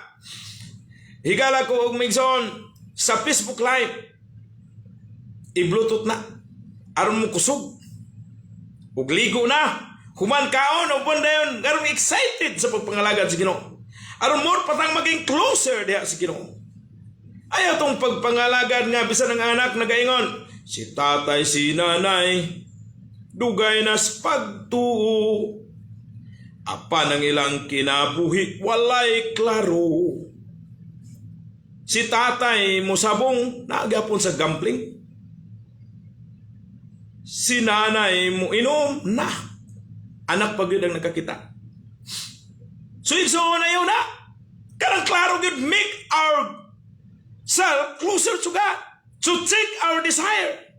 Higala ko og migson sa Facebook Live. I-Bluetooth na. Aron mo kusog. Ug ligo na. Human kaon og dayon aron excited sa pagpangalagad sa Ginoo. Aron more patang maging closer diha sa Ginoo. Ayaw tong pagpangalagad nga bisan ang anak nagaingon, si tatay, si nanay, dugay na sa pagtuo. Apan ang ilang kinabuhi, walay klaro. Si tatay mo sabong, naagapon sa gambling. Si nanay mo inom, na. Anak pag yun ang nakakita. So igsoon, ayaw na. Karang klaro gyud, make our self closer to God. To take our desire.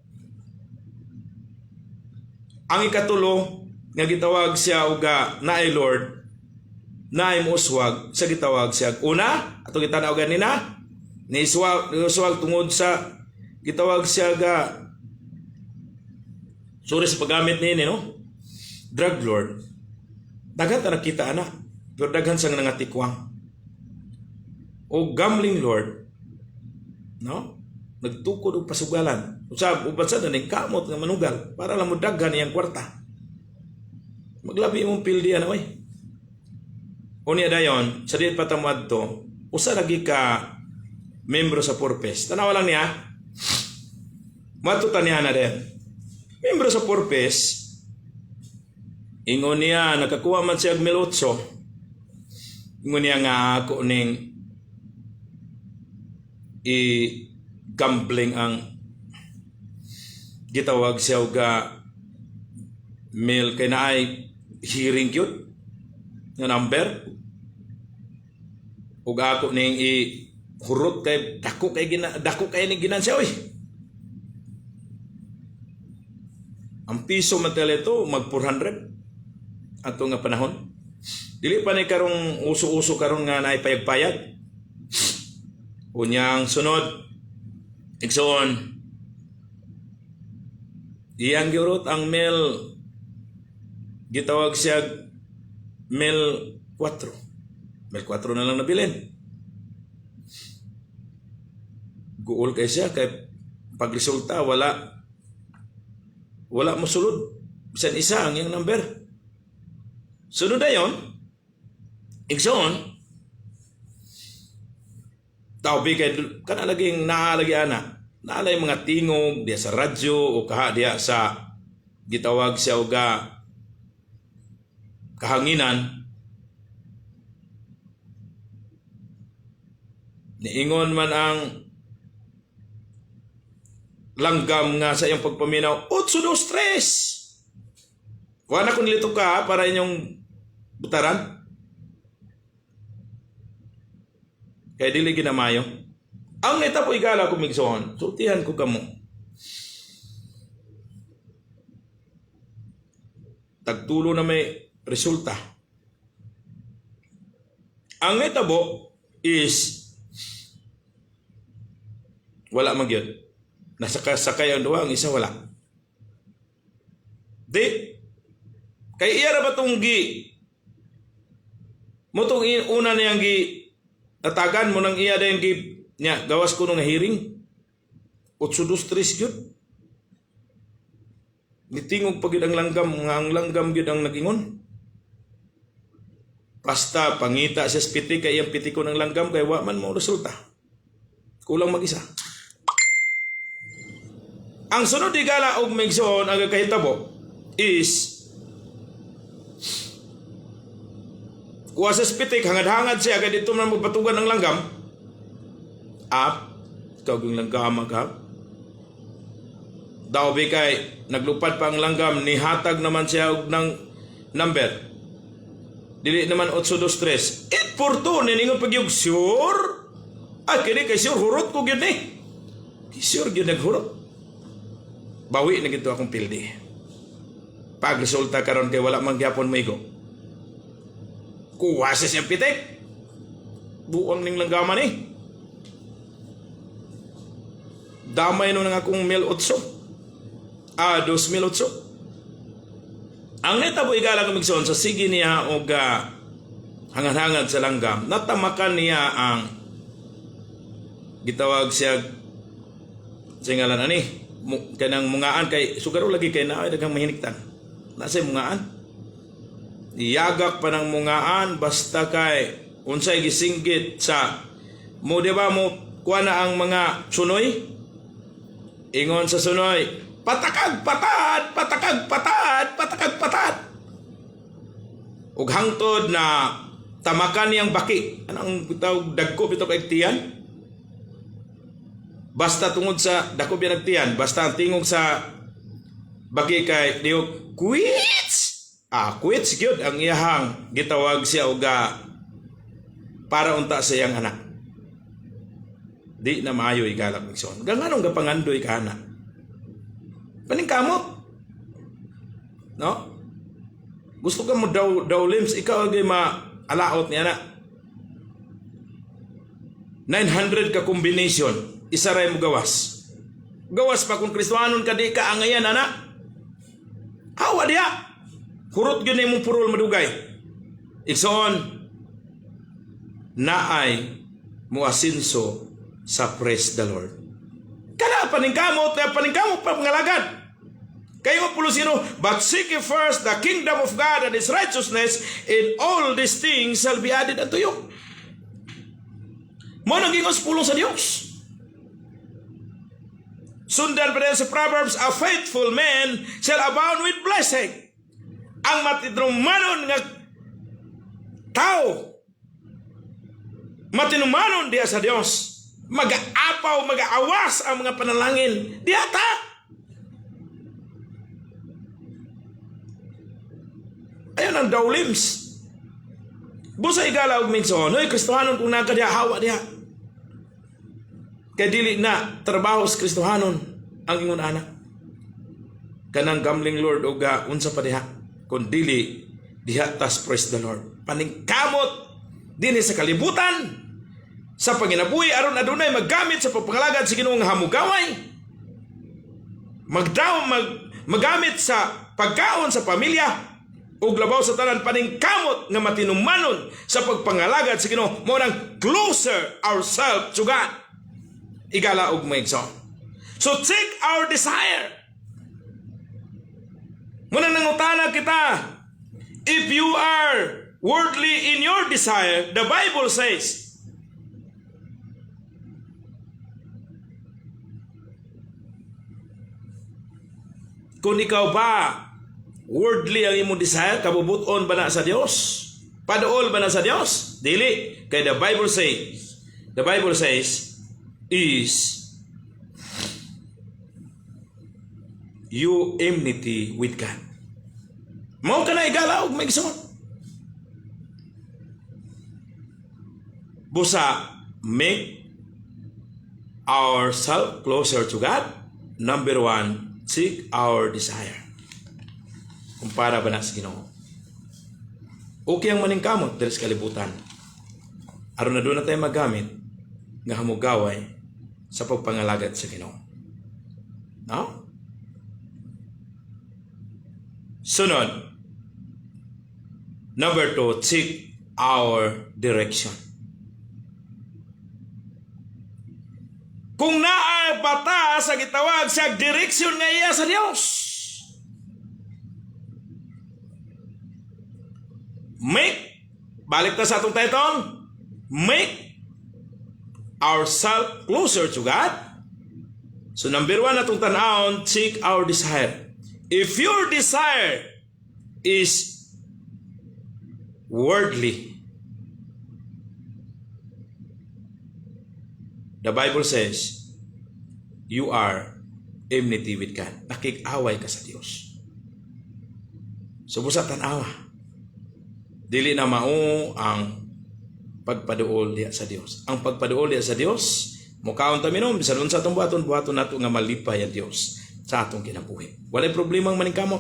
Ang ikatulo nga gitawag siya uga naay Lord, naay mouswag sa gitawag siya. Una, ato gitanaw ganina, ni uswag tungod sa gitawag siya ga, sorry sa paggamit niini, no, drug lord. Daghan ta nakita ana, pero daghan sang nangatikwang. O gambling lord, no, nagtukod og pasugalan. Usab uban sa ning kamot nga manugal para lang mo daghan iyang kwarta. Maglabi imong pildi ana, oy. Unya dayon, sa di pa ta moadto, usa lagi ka membro sa Purpose. Tanawa lang niya. Moadto ta niya na din. Membro sa Purpose, ingon niya, nakakuha man siya og 1,800. Ingon niya nga ako ning i-gambling ang gitawag siya og mil kay naay hearing cute nga number ug ako ning i hurot kay dako kay ning ginansya, oy. Ang piso man ito mag 400 ato nga panahon. Dili pa ni karong uso-uso karon nga naay payag-payag. Unyang sunod, igsoon, iyang giurot ang mil, gitawag siya mil 4. Mil 4 na lang nabilin. Guol kay siya kay pagresulta, wala wala mo sulod bisan isa ang iyang number. Sunod dayon, igsoon, tawbi kay kana laging naalagi ana, naalay mga tingog diya sa radyo o kaha diya sa gitawag siya uga kahanginan. Niingon man ang langgam nga sa iyang pagpaminaw, 8, 2, 3. Wala kung nilito ka para inyong butaran. Kaya dili ginamayo. Ang nitabo, higala kong igsoon, sultihan ko kamo. Tagtulo na may resulta. Ang nitabo is wala man gyud. Nasa sakay ang duha, ang isa wala. Di kay iya ra ba tong gi mo tong una niyang gi tatagan mo nang iya dayon gi niya gawas ko nga hearing 8-2-3 gyud. Nitingog pa gyud ang langgam nga ang langgam gyud ang nagingon. Basta pangita siya sa pitik kay iyang pitiko ng langgam kay wa man mo resulta. Kulang mag-isa. Ang sunod, higala og migsoon, ang kahitabo is kuha sa pitik, hangad-hangad siya kay dito man magbatugan ang langgam. Ap, ikaw yung langgam ka. Daw bi kay naglupad pa ang langgam, nihatag naman siya og ng number. Dili naman 823. 842 niningon pag yung sure. Ah, kini kay sure hurot ko gyud ni. Sure gyud naghurot. Bawi na gito akong pildi. Pag resulta karon kay wala man gyapon maigo. Kuha siya siyang pitik. Buang ning langgaman eh. Damay no nang akong 1,008. Ah, 2,008. Ang nitabo, higala kong igsoon, sa sige niya og hangad-hangad sa langgam, natamakan niya ang gitawag siya sa ngalan ani kanang mungaan kay sugaro lagi kay naa daghang mahiniktan. Nasa mungaan. Iyagak pa ng mungaan basta kay unsay gisinggit sa mo, di ba, mo kuha na ang mga sunoy. Ingon sa sunoy, "Patakag patad, patakag patad, patakag patad." Ug hangtod na tamakan niyang baki. Ano ang tawag, dagko bitaw kay tiyan? Basta tungod sa dako biya nagtiyan, basta ang tingog sa baki kay diyo quits. Ah, quits gyud ang iyahang gitawag siya og para unta sa iyang anak. Di na maayo, higala igsoon. Ganganong gapangandoy ka na? Paningkamot. No? Gusto ka mo daw daw limbs, ikaw agay ma alaot niya na. 900 ka combination, isa ray mo gawas. Gawas pa kung Kristohanon ka, di ka angayan ana. Hawa diya. Hurot gyud imong purol madugay. Igsoon, naay muasinso sa praise the Lord. Kada paningkamot, kaya paningkamot pa pangalagad. Kayo mo sino, "But seek ye first the kingdom of God and His righteousness, and all these things shall be added unto you." Mo nang ingon sa pulong sa Dios. Sundan pa rin sa Proverbs, "A faithful man shall abound with blessing." Ang matinumanon nga tao, matinumanon diya sa Dios, mag-aapaw, mag-aawas ang mga panalangin. Diya ta. Ayun ang dawlims. Busa, higala og minson, hoy Kristohanon, kung naa ka diha, hawa diha. Kay dili na trabaho sa Kristohanon ang ingon ana. Kanang gambling lord og unsa pa diha. Kung dili diha tas praise the Lord. Paningkamot dinhi sa kalibutan sa panginabuhi aron adunay maggamit sa pagpangalagad sa Ginoo nga hamugaway. Magdaw mag magamit sa pagkaon sa pamilya ug labaw sa tanan, paningkamot nga matinumanon sa pagpangalagad sa Ginoo, mo nang closer ourselves to God, higala og mga igsoon. So check our desire. Mo nang nangutana kita, if you are worldly in your desire, the Bible says, kung ikaw ba worldly ang imong desire, kabubuton ba na sa Dios? Paduol ba na sa Dios? Dili. Kay the Bible says is you enmity with God. Mao ka na, higala og mga igsoon. Busa make Ourselves closer to God. Number one, seek our desire. Kumpara ba na sa Ginoo? Okay ang maningkamot diri sa kalibutan. Aron na duna tay magamit nga hamugaway sa pagpangalagad sa Ginoo. No? Sunod, number two, seek our direction. Kung naa batas sa gitawag sa direksyon nga iya sa Dios. Make, balik ta sa atong title, make ourselves closer to God. So number one atong tan-awon, seek our desire. If your desire is worldly, the Bible says, you are enmity with God. Nakig-away ka sa Dios. So busa tan-awa. Dili na mao ang pagpaduol diha sa Dios. Ang pagpaduol diha sa Dios, mukaon ta minom bisan unsa atong buhaton, buhaton nato nga malipay ang Dios sa atong kinabuhi. Walay problemang maningkamot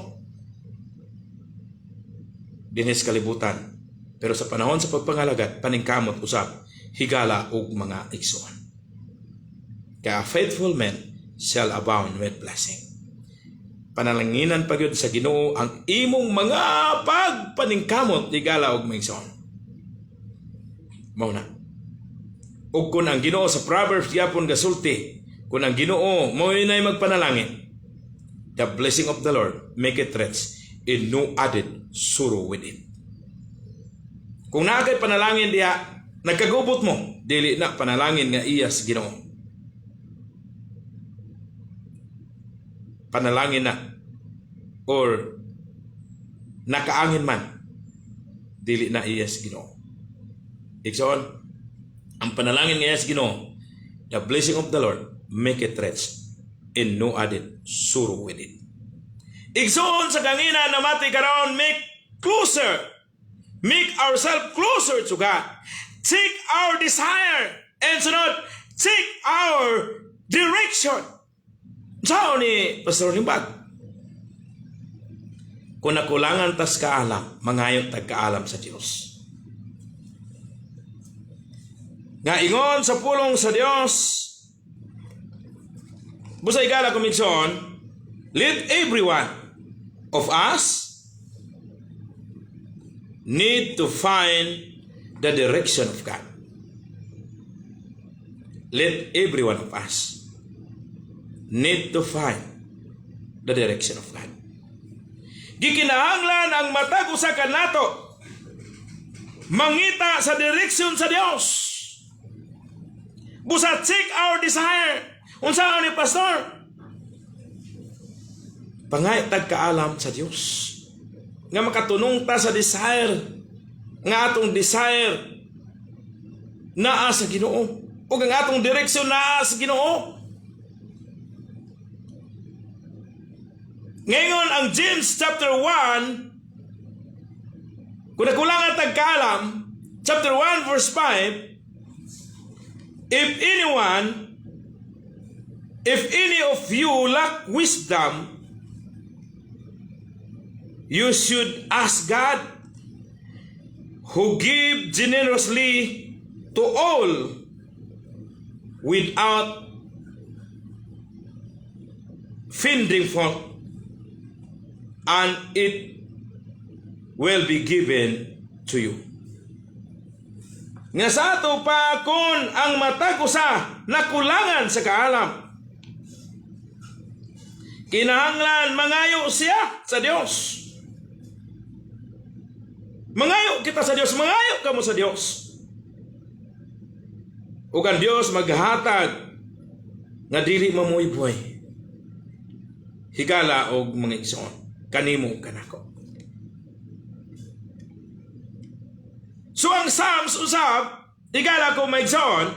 dinhi sa kalibutan. Pero sa panahon sa pagpangalagad, paningkamot usab, higala og mga igsoon. Kaya a faithful man shall abound with blessing. Panalanginan pa gyud sa Ginoo ang imong mga pagpaningkamot, higala og mga igsoon. Mao na. Ug kun ang Ginoo sa Proverbs gyapon gasulti, kun ang Ginoo mao nay magpanalangin, the blessing of the Lord make it rich and no added sorrow with it. Kung naa kay panalangin diha, nagkagubot mo, dili na panalangin nga iya sa Ginoo. Panalangin na or nakaangin man, dili na iya sa Ginoo. Igsoon, ang panalangin nga iya sa Ginoo, the blessing of the Lord make it rich and no added sorrow with it. Igsoon sa kangina namati karon, make closer. Make ourselves closer to God. Seek our desire. And sunod, seek our direction. Sao ni Pastor Limbag? Kung nakulangan tas kaalam, mangayo tag kaalam sa Dios. Nga ingon sa pulong sa Dios, busay gala kumigsoon, let everyone of us need to find the direction of God. Let every one of us need to find the direction of God. Gikinahanglan ang matag usa kanato mangita sa direksyon sa Dios. Busa seek our desire. Unsa ni pastor? Pangay tag kaalam sa Dios. Nga makatunong ta sa desire. Nga atong desire naa sa Ginoo. Ug ang atong direksyon naa sa Ginoo. Ngayon ang James chapter 1, kung nakulangan tag kaalam, chapter 1 verse 5, if anyone, if any of you lack wisdom, you should ask God, who give generously to all without finding fault, and it will be given to you. Nga sa ato pa kung ang matag usa nakulangan sa kaalam, kinahanglan mangayo siya sa Dios. Mangayo kita sa Dios, mangayo kamo sa Dios. Ug ang Dios maghatag nga dili mamuyboy. Higala og mga igsoon, kanimo ug kanako. So ang Psalms usab, higala ko mga igsoon,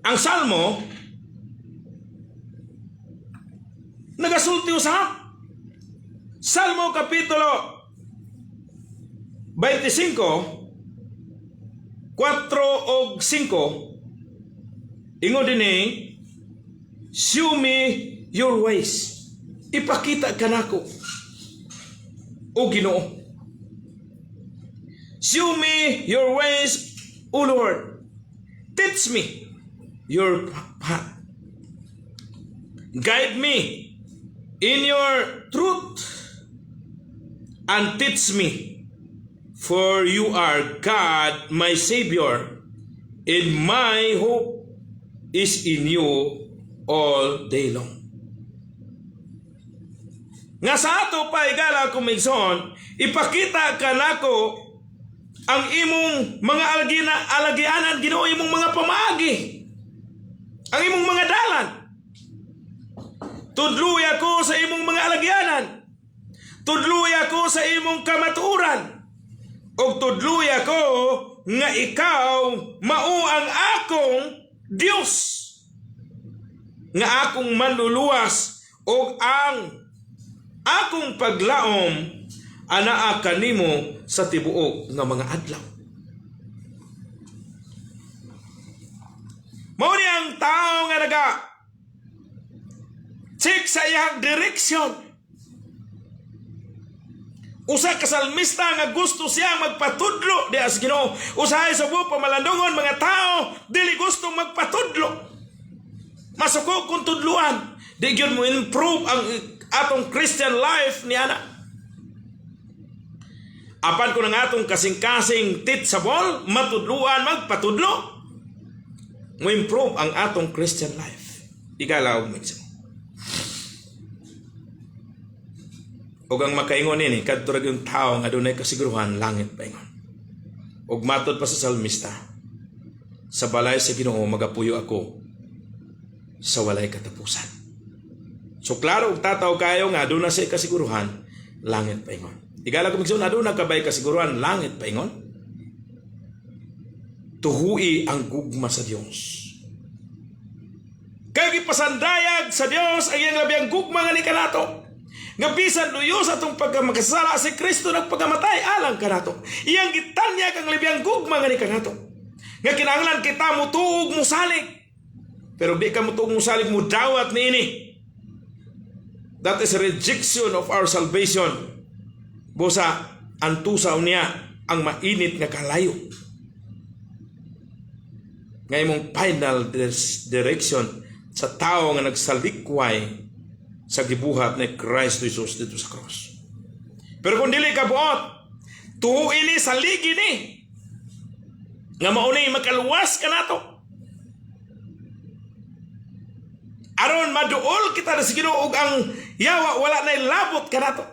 ang Salmo nagasulti usab. Salmo Kapitulo 25, 4 og 5, Ingon dinhi, "Show me your ways." Ipakita kanako, O Ginoo. "Show me your ways, O Lord. Teach me your path. Guide me in your truth and teach me, for you are God, my Savior, and my hope is in you all day long." Nga sa ato pa, higala akong igsoon, ipakita kanako ang imong mga alagianan, Ginoo, imong mga pamaagi, ang imong mga dalan. Tudluy ako sa imong mga alagianan. Tudluy ako sa imong kamatuoran. Og tudluy ako nga ikaw mao ang akong Dios, nga akong manluluwas og ang akong paglaom anaa kanimo sa tibuok nga mga adlaw. Mao ni ang tao nga naga check sa iyang direction. Usa ka salmista nga gusto siya magpatudlo di sa Ginoo. Usahay sa buok pamalandungon, mga tao dili gusto magpatudlo. Masuko kung tudluan. Di gyud mo improve ang atong Christian life ni ana. Apan kung ang atong kasing-kasing teachable, matudluan, magpatudlo, mo improve ang atong Christian life. Igala og minsan. Ug ang makaingon nini kadto ra yung tao nga adunay kasiguruhan langit paingon. Ug matod pa sa salmista, sa balay sa Ginoo magapuyo ako sa walay katapusan. So klaro og tataw kayo nga aduna say kasiguruhan langit paingon. Igala ko migsoon, aduna ka bay kasiguruhan langit paingon? Tuhui ang gugma sa Dios. Kay gipasandayag sa Dios ang iyang labiyang gugma nga ni kanato. Nga bisan luyo sa atong pagkamakasala, si Kristo nagpagamatay alang kanato. Iyang gitanyag ang labiyang gugma nga ni kanato. Nga kinahanglan kita mutuog, musalig. Pero di ka mutuog, musalig, mudawat niini. That is rejection of our salvation. Busa antusaw niya ang mainit nga kalayo. Nga imong final direction sa tao nga nagsalikway sa gibuhat ni Christ Jesus dito sa cross. Pero kung dili ka buot, tuo ini, saligi ni. Nga mauni makaluwas ka nato. Aron maduol kita sa Ginoo ug ang yawa wala na labot kanato.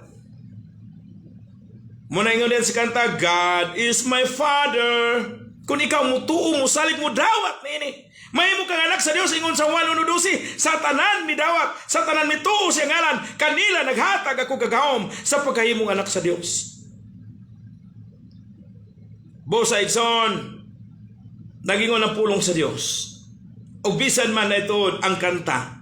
Muna ingon din sa kanta, "God is my Father." Kung ikaw mutuo, musalig, mudawat niini, mahimo kang anak sa Dios ingon sa Juan 1:12, sa tanan midawat, sa tanan mituo sa ngalan, kanila naghatag ako kagahom sa pagkahimong anak sa Dios. Busa igsoon, nagingon ang pulong sa Dios. Og bisan man na ito ang kanta,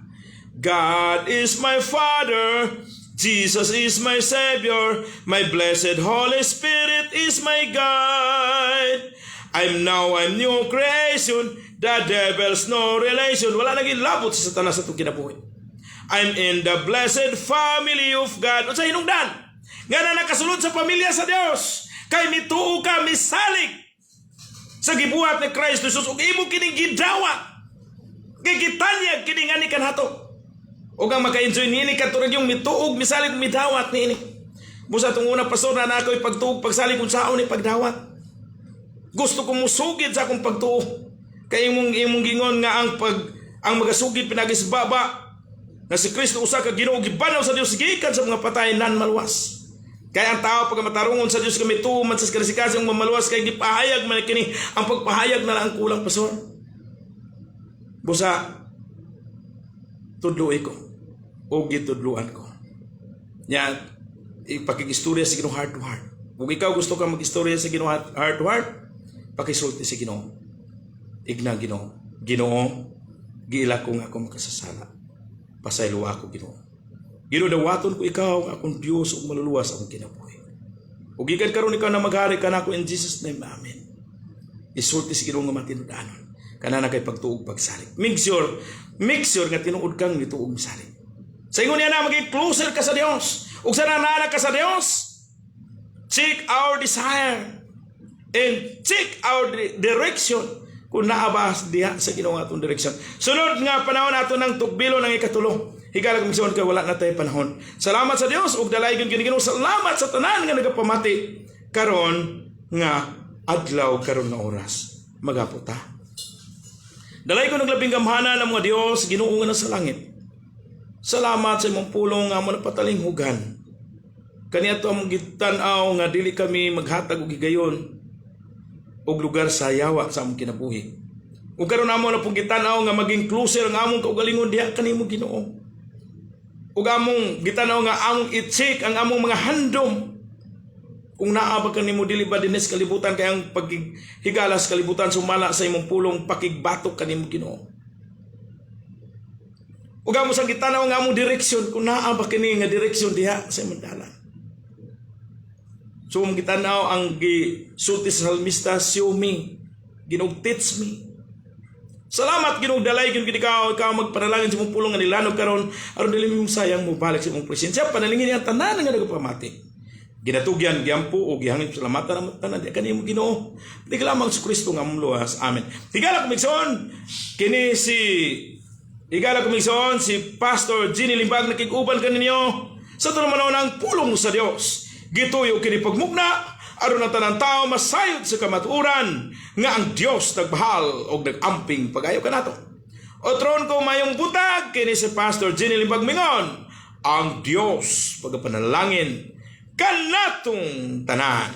"God is my Father, Jesus is my Savior, my blessed Holy Spirit is my guide. I'm now I'm new creation, the devil's no relation." Wala naging labot sa Satanas sa itong kinabuhi. "I'm in the blessed family of God." Unsa hinungdan? Nga na nakasulod sa pamilya sa Dios. Kay mituo ka, misalig sa gibuhat ni Christ Jesus ug imo kining gidawat. Kay gitanyag kini nga ni kanato. Ug ang maka-enjoy niini kadto ra yung mituog, misalig, midawat niini. Busa atong una, pastor, na ako'y pagtuog, pagsalig kung saon ni pagdawat. Gusto ko musugid sa akong pagtuo. Kay imong gingon nga ang magasugid pinagi sa baba nga si Kristo usa ka Ginoo, gibanaw sa Dios gikan sa mga patay, nan maluwas. Kaya ang tao pag matarungon sa Dios kami tuo man sa kasing mamaluwas kay gipahayag man kini, ang pagpahayag na lang ang kulang, pastor. Busa tudloy ko o gitudloan ko. Nya ipakigistorya sa Ginoo heart to heart. Kung ikaw gusto ka mag-istorya sa Ginoo heart to heart, pakisulti sa Ginoo. Igna Ginoo. Ginoo, giila ko nga ako makasasala. Pasaylo ako, Ginoo. Ginoo, dawaton ko ikaw nga akong Dios ug maluluwas akong kinabuhi. Ug gikan karon ikaw na maghari kanako, in Jesus' name. Amen. Isulti sa Ginoo nga matinud-anon. Kanana kay pagtuog pagsalig. Make sure nga tinuod kang nituog salig. Sa ingon niya na maging closer ka sa Dios. Ug sa nanana ka sa Dios, check our desire and check our direction kung naa ba diha sa Ginoo atong direksyon. Sunod nga panahon ato ng tugbilo ng ikatulo. Higala kong kay wala na tayo panahon. Salamat sa Dios ug dalaygon kini Ginoo. Salamat sa tanan nga nagapamati karon nga adlaw, karon nga oras. Mag-ampo ta. Dalaygon og labing gamhanan ng mga Dios, Ginoo nga nasa langit. Salamat sa imong pulong nga amo napatalinghugan. Kaniadto among gitan-aw nga dili kami maghatag og higayon og lugar sa yawa sa among kinabuhi. Ug karon amo na pong gitan-aw nga maging closer ang among kaugalingon diha kanimo, Ginoo. Ug among gitan-aw nga among i-check ang among mga handom kung naa ba kanimo, dili ba dinhi sa kalibutan, kay ang paghigala sa kalibutan sumala sa imong pulong pakigbatok kanimo, Ginoo. Ug amo sang gitan-aw ang among direksyon kung naa ba kini nga direksyon diha sa imong dalan. So among gitan-aw ang gisulti sa salmista, "Show me, Ginoo, teach me." Salamat, Ginoo, dalaygon gid ikaw, ikaw magpanalangin sa imong pulong nga nilanog karon aron dili mo sayang mo balik sa imong presensya. Panalangin ang tanan nga nagapamati. Ginatugyan, giampo o gihangit salamatan ang tanan di kanimo, Ginoo. Di lamang sa Kristo nga among luwas. Amen. Higala kong igsoon, kini si Higala kong igsoon, si Pastor Ginny Limbag nakig-uban kaninyo sa tulumanon ang pulong sa Dios. Gituyo kini pagmugna aron ang tanang tao masayod sa kamatuoran nga ang Dios nagbahal og nag-amping pagayo kanato. Otron ko mayong butag, kini si Pastor Ginny Limbag mingon, ang Dios pagapanalangin kanatong tanan.